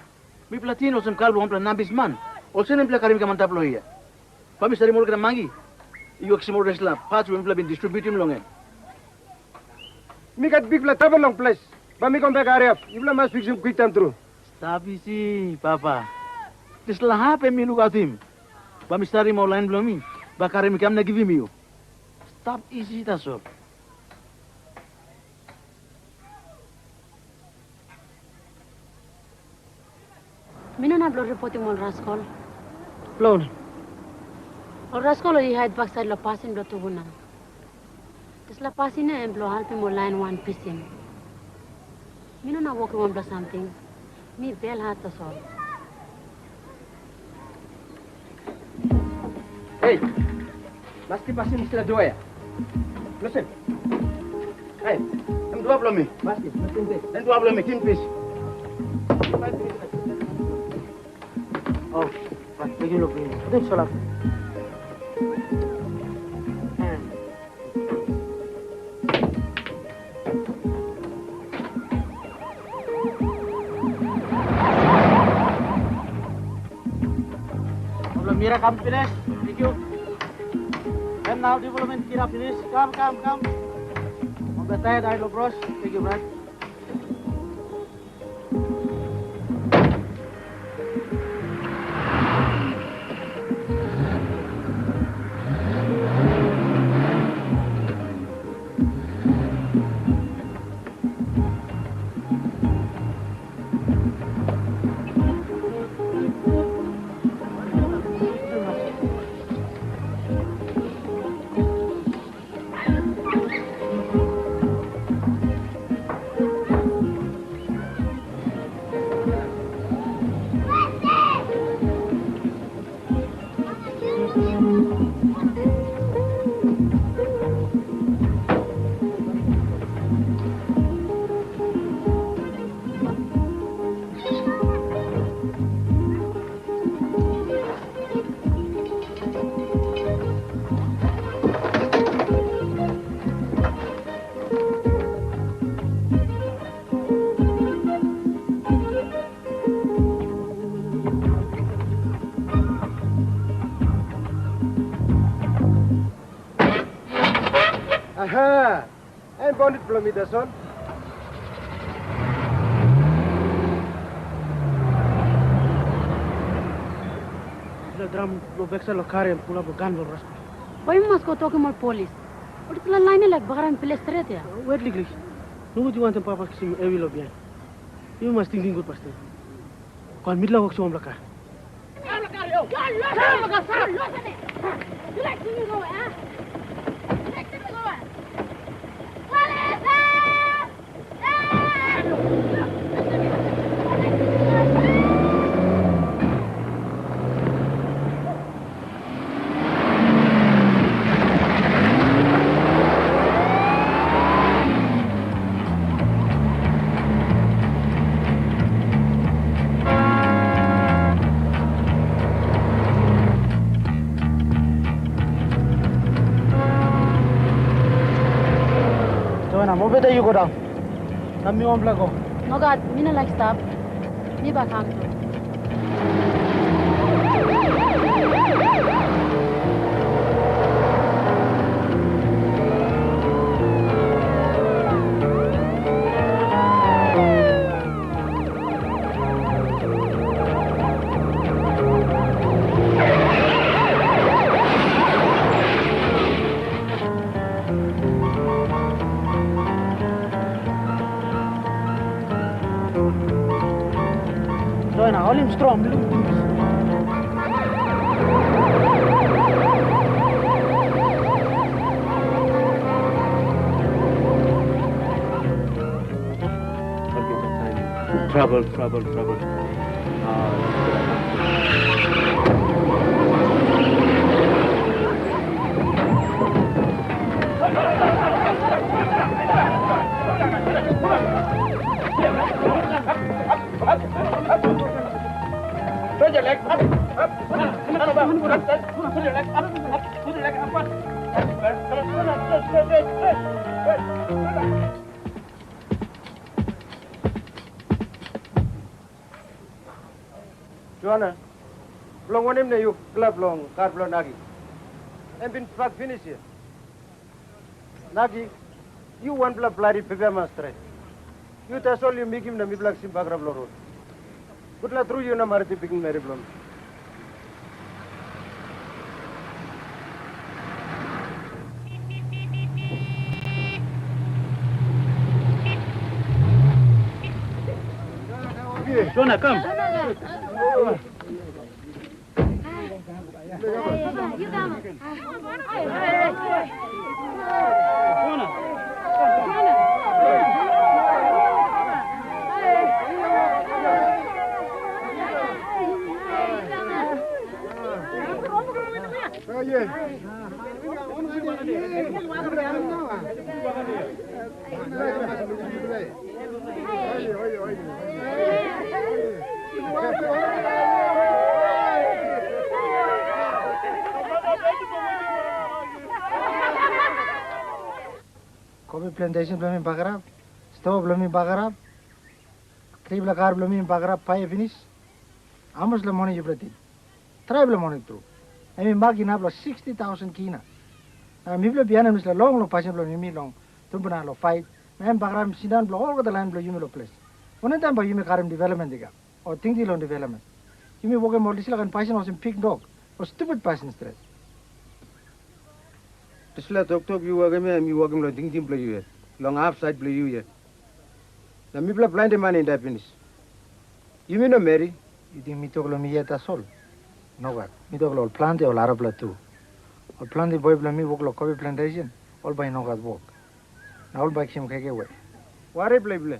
Mipela ting olsem kar bilong wanpela nambisman. Olsem na mipela karim i kam antap long hia. Bai mi salim olgeta mangi i woksim ol dispela pats we mipela bin distributim long em. Mi gat bikpela trabel long ples. Bai mi kam bek hariap. Yupela mas fiksim kwiktaim tru. Stap isi, Papa. Dispela hap em mi lukautim. Bai mi starim ol lain bilong mi. Bai karim i kam na givim yu. Stap isi tasol. Mi no inap long ripotim ol raskol. Bilong wanem? Ol raskol ol i hait baksait long pasin bilong tumbuna. Dispela pasin ya em bilong helpim ol lain wan pisin. Mi no inap wokim wanpela samting. Mi belhat tasol. Hei, maski pasim dispela dua ya. Lusim. Hei, em dua bilong mi. Maski, lusim de. Em dua bilong mi, king pis. Oh, bai, begin lo pin. Putin solap. Hmm. Problem mira kam pinis, thank you. And now development kira pinis, kam, kam, kam. Mobile tired, I lo bros, thank you, Brad. Aha! Em bondit bilong mi tasol. Dispela Dram lo baksait lo kar em pulap lo gan lo raspela. Bai mi mas go tokim ol polis. Ol dispela lain i laik bagarapim ples stret ya. Wet liklik. Nogut yu wantaim papa kisim hevi lo bihain. Yu mas tingting gut pastaim. Go mitla wok wanpela kar. Joanna, mobeta yu go daun. Na mi wanpela go. Nogat, mi no laik stap. Mi bai kam tu. Joanna, holim strong, mi lukim pinis. Trouble, trouble, trouble. Joanna, bilong wanem na yu klap long kar bilong Nagi? Em bin pak pinis yet. Nagi, yu wanpela plari pepeman stret. Yu tasol yu mekim na mipela kisim bagarap long rot. Gutpela tru yu no maritim pikinini meri bilong mi. Shona, kam. Kopi plantation bilong mi bagarap, stoa bilong mi bagarap, tripela kar bilong mi bagarap paia pinis. Hamas long moni yupela ting? Traipela moni tru. Em i mak inap long sixty thousand kina. Na mipela bihainim dispela long long pasin bilong yumi long tumbuna long pait, na em bagarapim sindaun bilong olgeta lain bilong yumi long ples. Wanem taim bai yumi karim development i kam, o tingting long development? Yumi wokim ol dispela kain pasin olsem pik dok, ol stupid pasin stret. Dispela toktok yu wokim ya, em yu wokim long tingting bilong yu yet, long hapsait bilong yu yet. Na mipela planti man i dai pinis. Yumi no meri. Yu ting mi tok long mi yet tasol? Nogat. Mi tok long ol planti ol arapela tu. Ol planti boi bilong mi wok long kopi plantation, ol bai i no gat wok. Na ol bai i kisim kaikai we? Wari bilong yupela.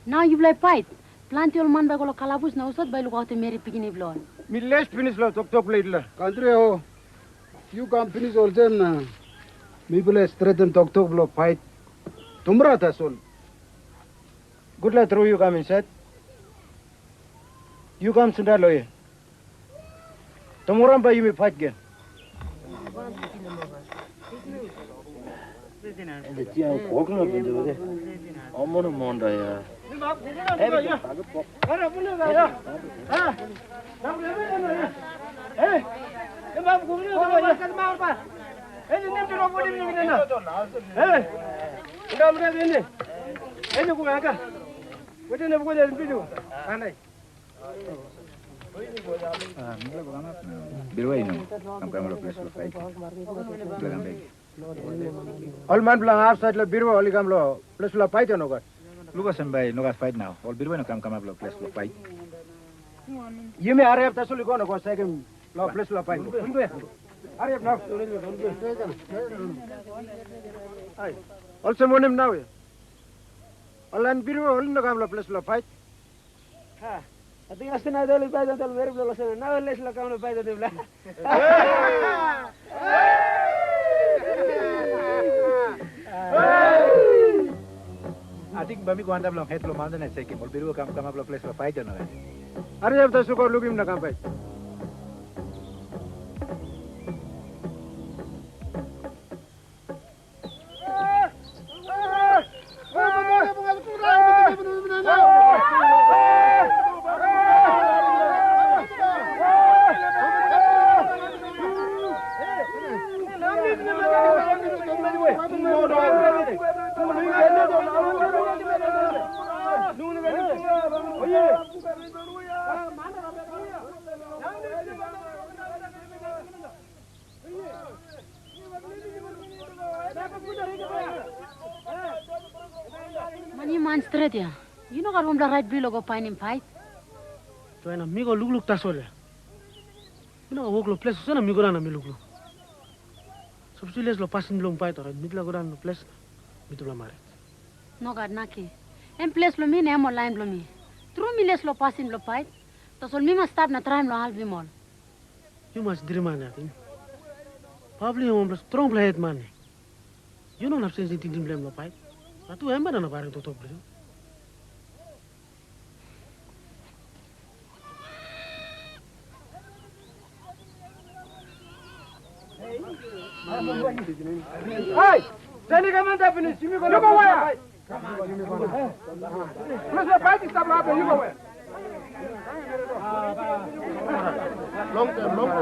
Nau yupela i pait. Planti ol man bai i go long kalabus, na husat bai i lukautim meri pikinini bilong ol? Mi les pinis long toktok bilong yupela. Kantri o, yu kam pinis olsem na mipela stretim toktok bilong pait tumbra tasol. Gutpela tru yu kam insait. Yu kam sindaun long hia. Tomorrow bai yumi pait gen. Ah, mipela go kamap na. Birua i no kam, kam long ples bilong pait. Mipela kam bek. Ol man bilong hapsait long birua ol i kam long ples bilong pait, o nogat? Lukasen bai nogat pait nau. Ol birua i no kam kamap long ples bilong pait. Yumi hariap tasol i go na go sekim long ples bilong pait. Hariap nau. Ai, olsem wanem nau ya? Ol lain birua ol i no kam long ples bilong pait. Ha, ating astin ai doli bai dol veri blo losana na les lo kauna bai dol bla. Ating bami kuanda blo het lo manda na sekim ol biru kam kam blo ples lo pait na. Ari hafta suko lukim na kam pait. Man, yu man stret ya. Yu no gat wanpela rait bilong go painim pait. Joana, mi go lukluk tasol ya. Mi no gat wok long ples, olsem na mi go daun na mi lukluk. Sapos yu les long pasin bilong pait, orait mitla go daun long ples na mitupela marit. Nogat, Naki. Em ples bilong mi na em ol lain bilong mi. Tru mi les long pasin bilong pait, tasol mi mas stap na traim long helpim ol. Yu mas driman ating. Pabli em wanpela strongpela hetman. Yu no inap sensim tingting bilong em long pait. Na tu em bai no inap harim toktok bilong yu. Hei, seni kamanta pinis, yumi go lukim waia. Ples bilong pait i stap long hap, yu go we? Long time, long time.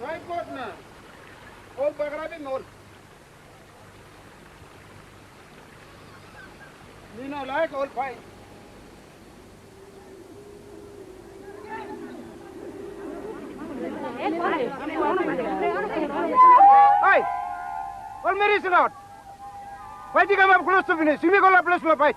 Trai God na, ol bagarapim ol. Mi no laik ol pait. Hai! Ol meri singaut! Pait i kamap klostu pinis, yumi go long ples bilong pait.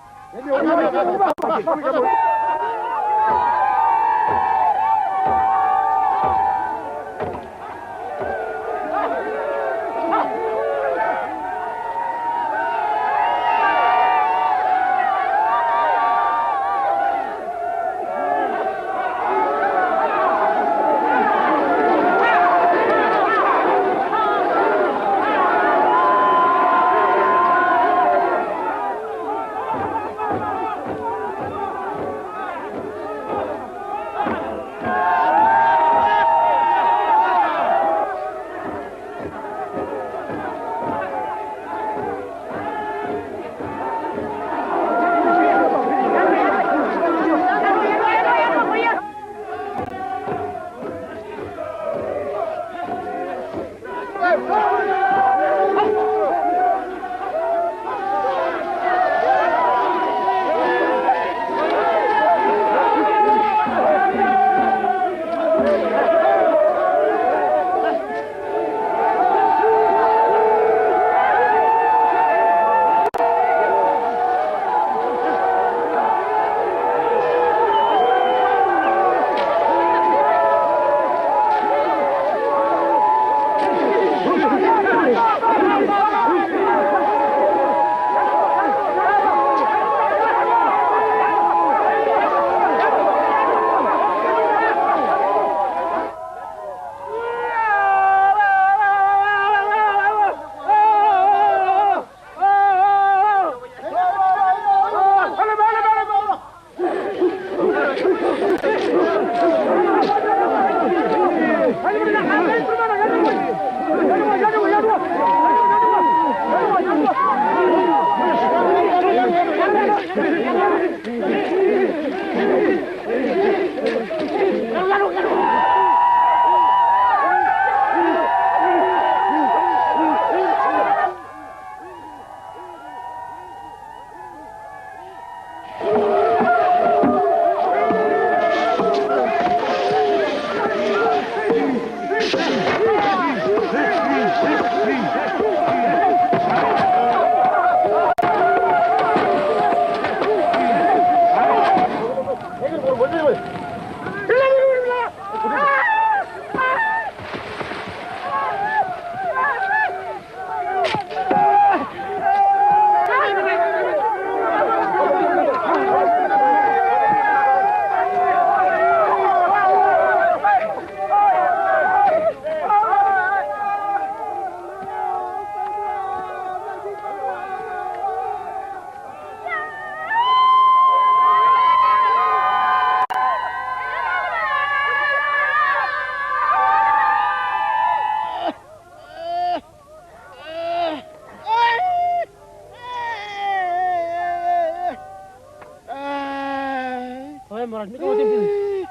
Orait mi kamautim pinis.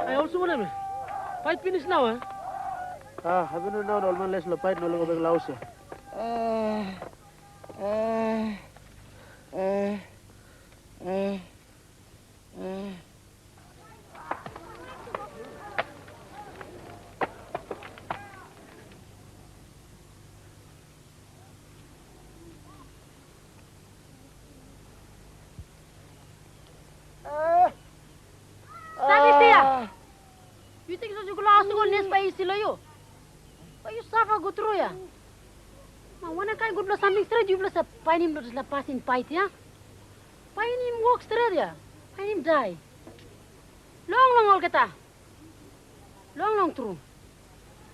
Ai, olsem wanem? Pait pinis nau, e? A, haven nau na ol man les long pait na ol i go bek long haus ya. Stap i sia. Yu ting sapos yu go long haus yu go nes bai isi long yu? Bai yu sava gut tru ya. Na wanem kain gutpela samting stret yupela save painim long dispela pasin pait ya? Painim wok stret ya. Painim dai. Long long olgeta. Long long tru.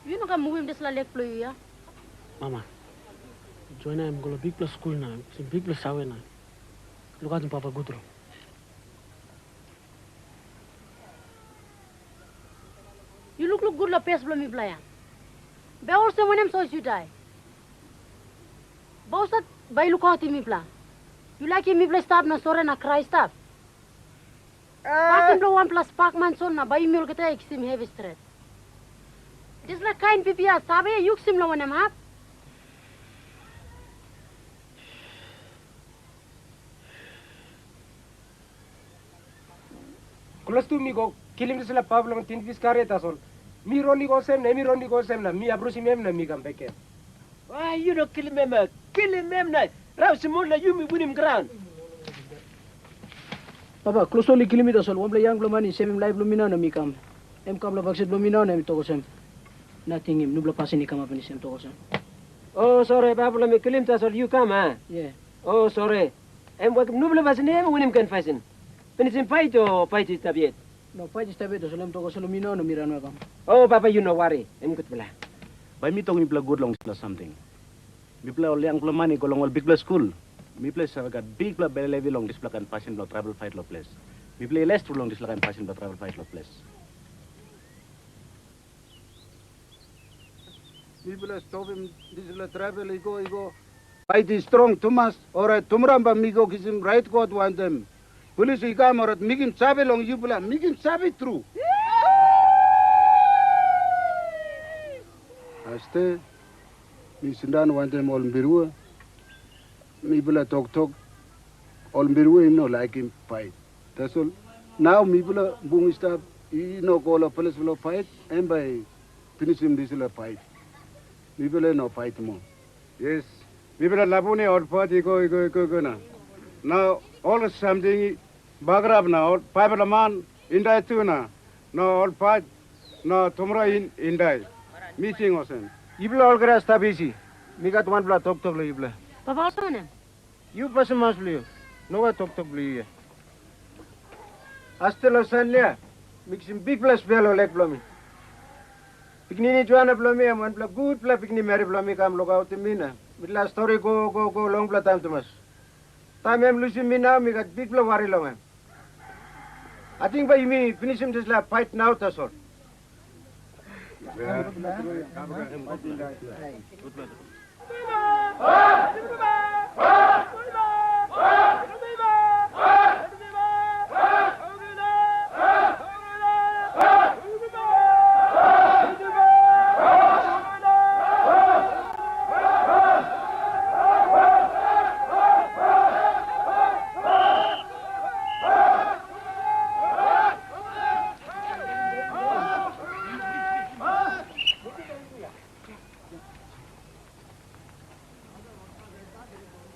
Yu no ken muvim dispela lek bilong yu ya. Mama, Joana em go long bikpela skul na em kisim bikpela save na lukautim papa gut tru. Yu lukluk gut long pes bilong mipela ya. Bai olsem wanem sapos yu dai? Bai husat bai i lukautim mipela? Yu laikim mipela i stap na sore na krai i stap? Pasin bilong wanpela spakman tasol na bai yumi olgeta i kisim hevi stret. Dispela kain pipi ya save yu kisim long wanem hap? Klostu mi go kilim dispela papa bilong tinpis karia tasol. Mi raunim olsem na em i raunim olsem na mi abrusim em na mi kam bek gen. Wai yu no kilim em, kilim em na rausim ol na yumi winim graun. Papa, klostu ol i kilim mi tasol, wanpela yangpela man i sevim laip bilong mi nau na mi kam. Em kam long baksait bilong mi nau na em i tok olsem, na tingim, nupela pasin i kamap pinis, em tok olsem. O, sori, papa bilong mi kilim tasol yu kam, a? Ye. O, sori. Em wokim nupela pasin em winim ken pasin. Pinisim pait o pait i stap yet? No, pait i stap yet, tasol em tok olsem long mi nau na mi ranawe kam. O, papa, yu no wari, em gutpela. Bai mi tokim yupela gut long dispela samting. Mipela ol yangpela man i go long ol bikpela skul, mipela i save gat bikpela bel hevi long dispela kain pasin bilong travel pait long ples. Mipela i les tru long dispela kain pasin bilong travel pait long ples. Mipela stopim dispela travel i go, i go. Pait i strong tumas, orait tumaran bai mi go kisim rait kot wantaim pulis i kam, orait mi ken save long yupela, mi ken save tru. Aste, mi sindaun wantaim ol birua, mipela toktok, ol birua i no laikim pait. Tasol nau mipela bung i stap i no go long ples bilong pait, em bai i pinisim dispela pait. Mipela i no pait moa. Yes, mipela lapun ya ol pait i go, i go, i go, i go na. Na ol samting i bagarap na ol faipela man i dai tu na, na ol pait na tumara i, i dai. Mi ting olsem. Yupela olgeta stap isi. Mi gat wanpela toktok long yupela. Papa, olsem wanem? Yu pasim maus bilong yu. Nogat toktok bilong yu yet. Aste long Sanlia, mi kisim bikpela spel long lek bilong mi. Pikinini Joana bilong mi, em wanpela gutpela pikinini meri bilong mi kam lukautim mi na mitla stori go, go, go longpela taim tumas. Taim em lusim mi nau, mi gat bikpela wari long em. Ating bai yumi pinisim dispela pait nau tasol.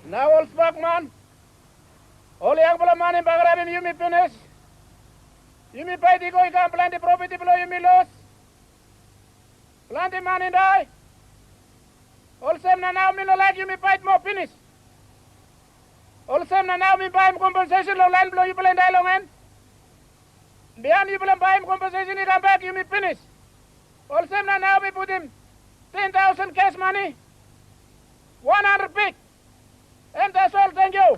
Na ol spakman, ol yangpela man i bagarapim yumi pinis. Yumi pait i go i kam, planti propeti bilong yumi lus. Planti man i dai. Olsem na nau mi no laik yumi pait moa pinis. Olsem na nau mi baim kompenseisin long lain bilong yupela i dai long en. Bihain yupela baim kompenseisin i kam bek yumi pinis. Olsem na nau mi putim ten tausen kes mani, wan handret pik. Em tasol, tenkyu.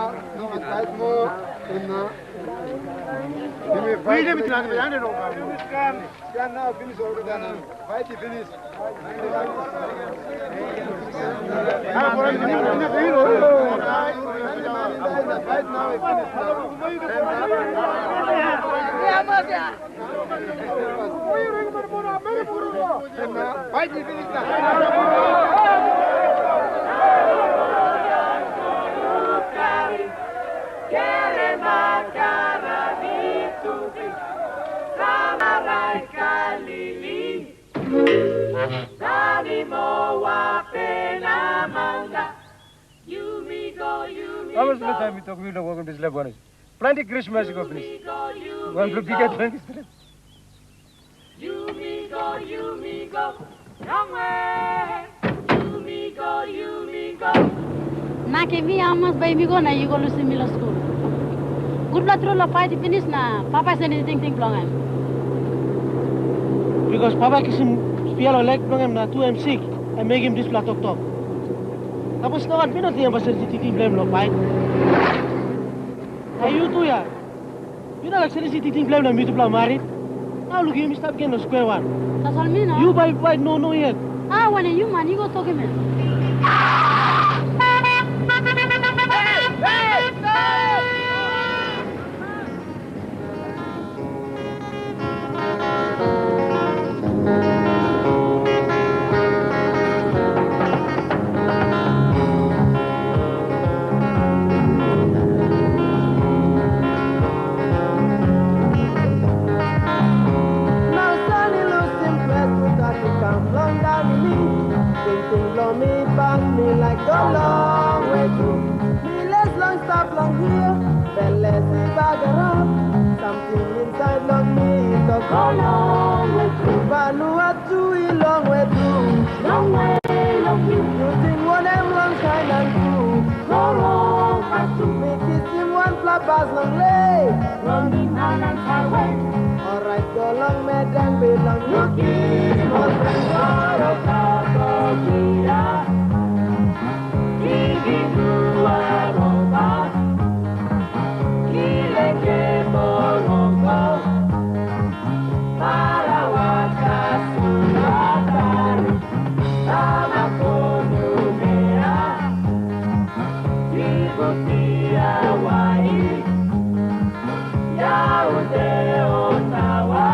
no gat pait moa, em na. Yumi pait. Skan nau pinis olgeta na. Pait i pinis. Pait nau i pinis. Hamas na taim mi tok mi no wokim dispela bonis. Planti Krismas i go pinis. Wanpela bikhet planti stret. Yumi go, yumi go, longwe. Yumi go, yumi go. Na ke mi hamas bai mi go na yu go lusim mi lo skul. Gutpela tru lo pait i pinis na papa seni tingting bilong em. Bikos papa kisim spia lo lek bilong em na tu em sik, em mekim dispela toktok. Sapos nogat mi no ting em bai seni tingting bilong em lo pait. Na yu tu ya, yu no laik seni tingting bilong em na mitupela marit. Nau lukim, yumi stap gen long square one. Tasol mi no. Yu bai, bai, no, no yet. Ah, wanem yu man, yu go tokim em. Nau san i lusim ples, tudak i kam long daun i mi. Tingting bilong mi pas, mi laik go longwe tru. Mi les long stap long hia, beles i bagarap. Samting insait long mi i tok go longwe tru. Vanua tu i longwe tru. Longwe long yu. Yu ting wanem long kain han tu? Go long pas tu. Mi kisim wanpela pas long lek. Long dimalan save. Orait go long medang bilong yu. Lukim ol pen goro kato kia. Gigi dua roba. Gileke boroko. Parawata suratari. Tama konumea. Jibutia wai. Yaute otawa.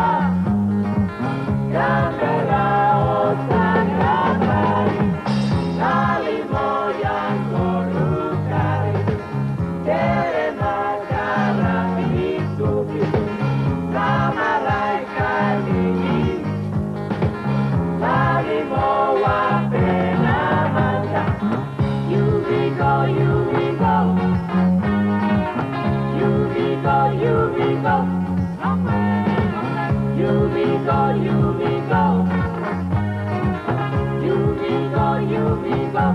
Kambera osangatai. Kalimoya korukai. Kerema karami tupi. Kamarai kalimi. Kalimowa pena manta. Yumi go, yumi go. Yumi go, yumi go. Yumi go, yumi go. Yumi go, yumi go.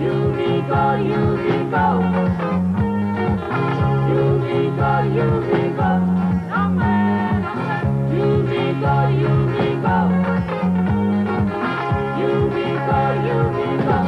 Yumi go, yumi go. Yumi go, yumi go. Yumi go, yumi go. Yumi go, yumi go.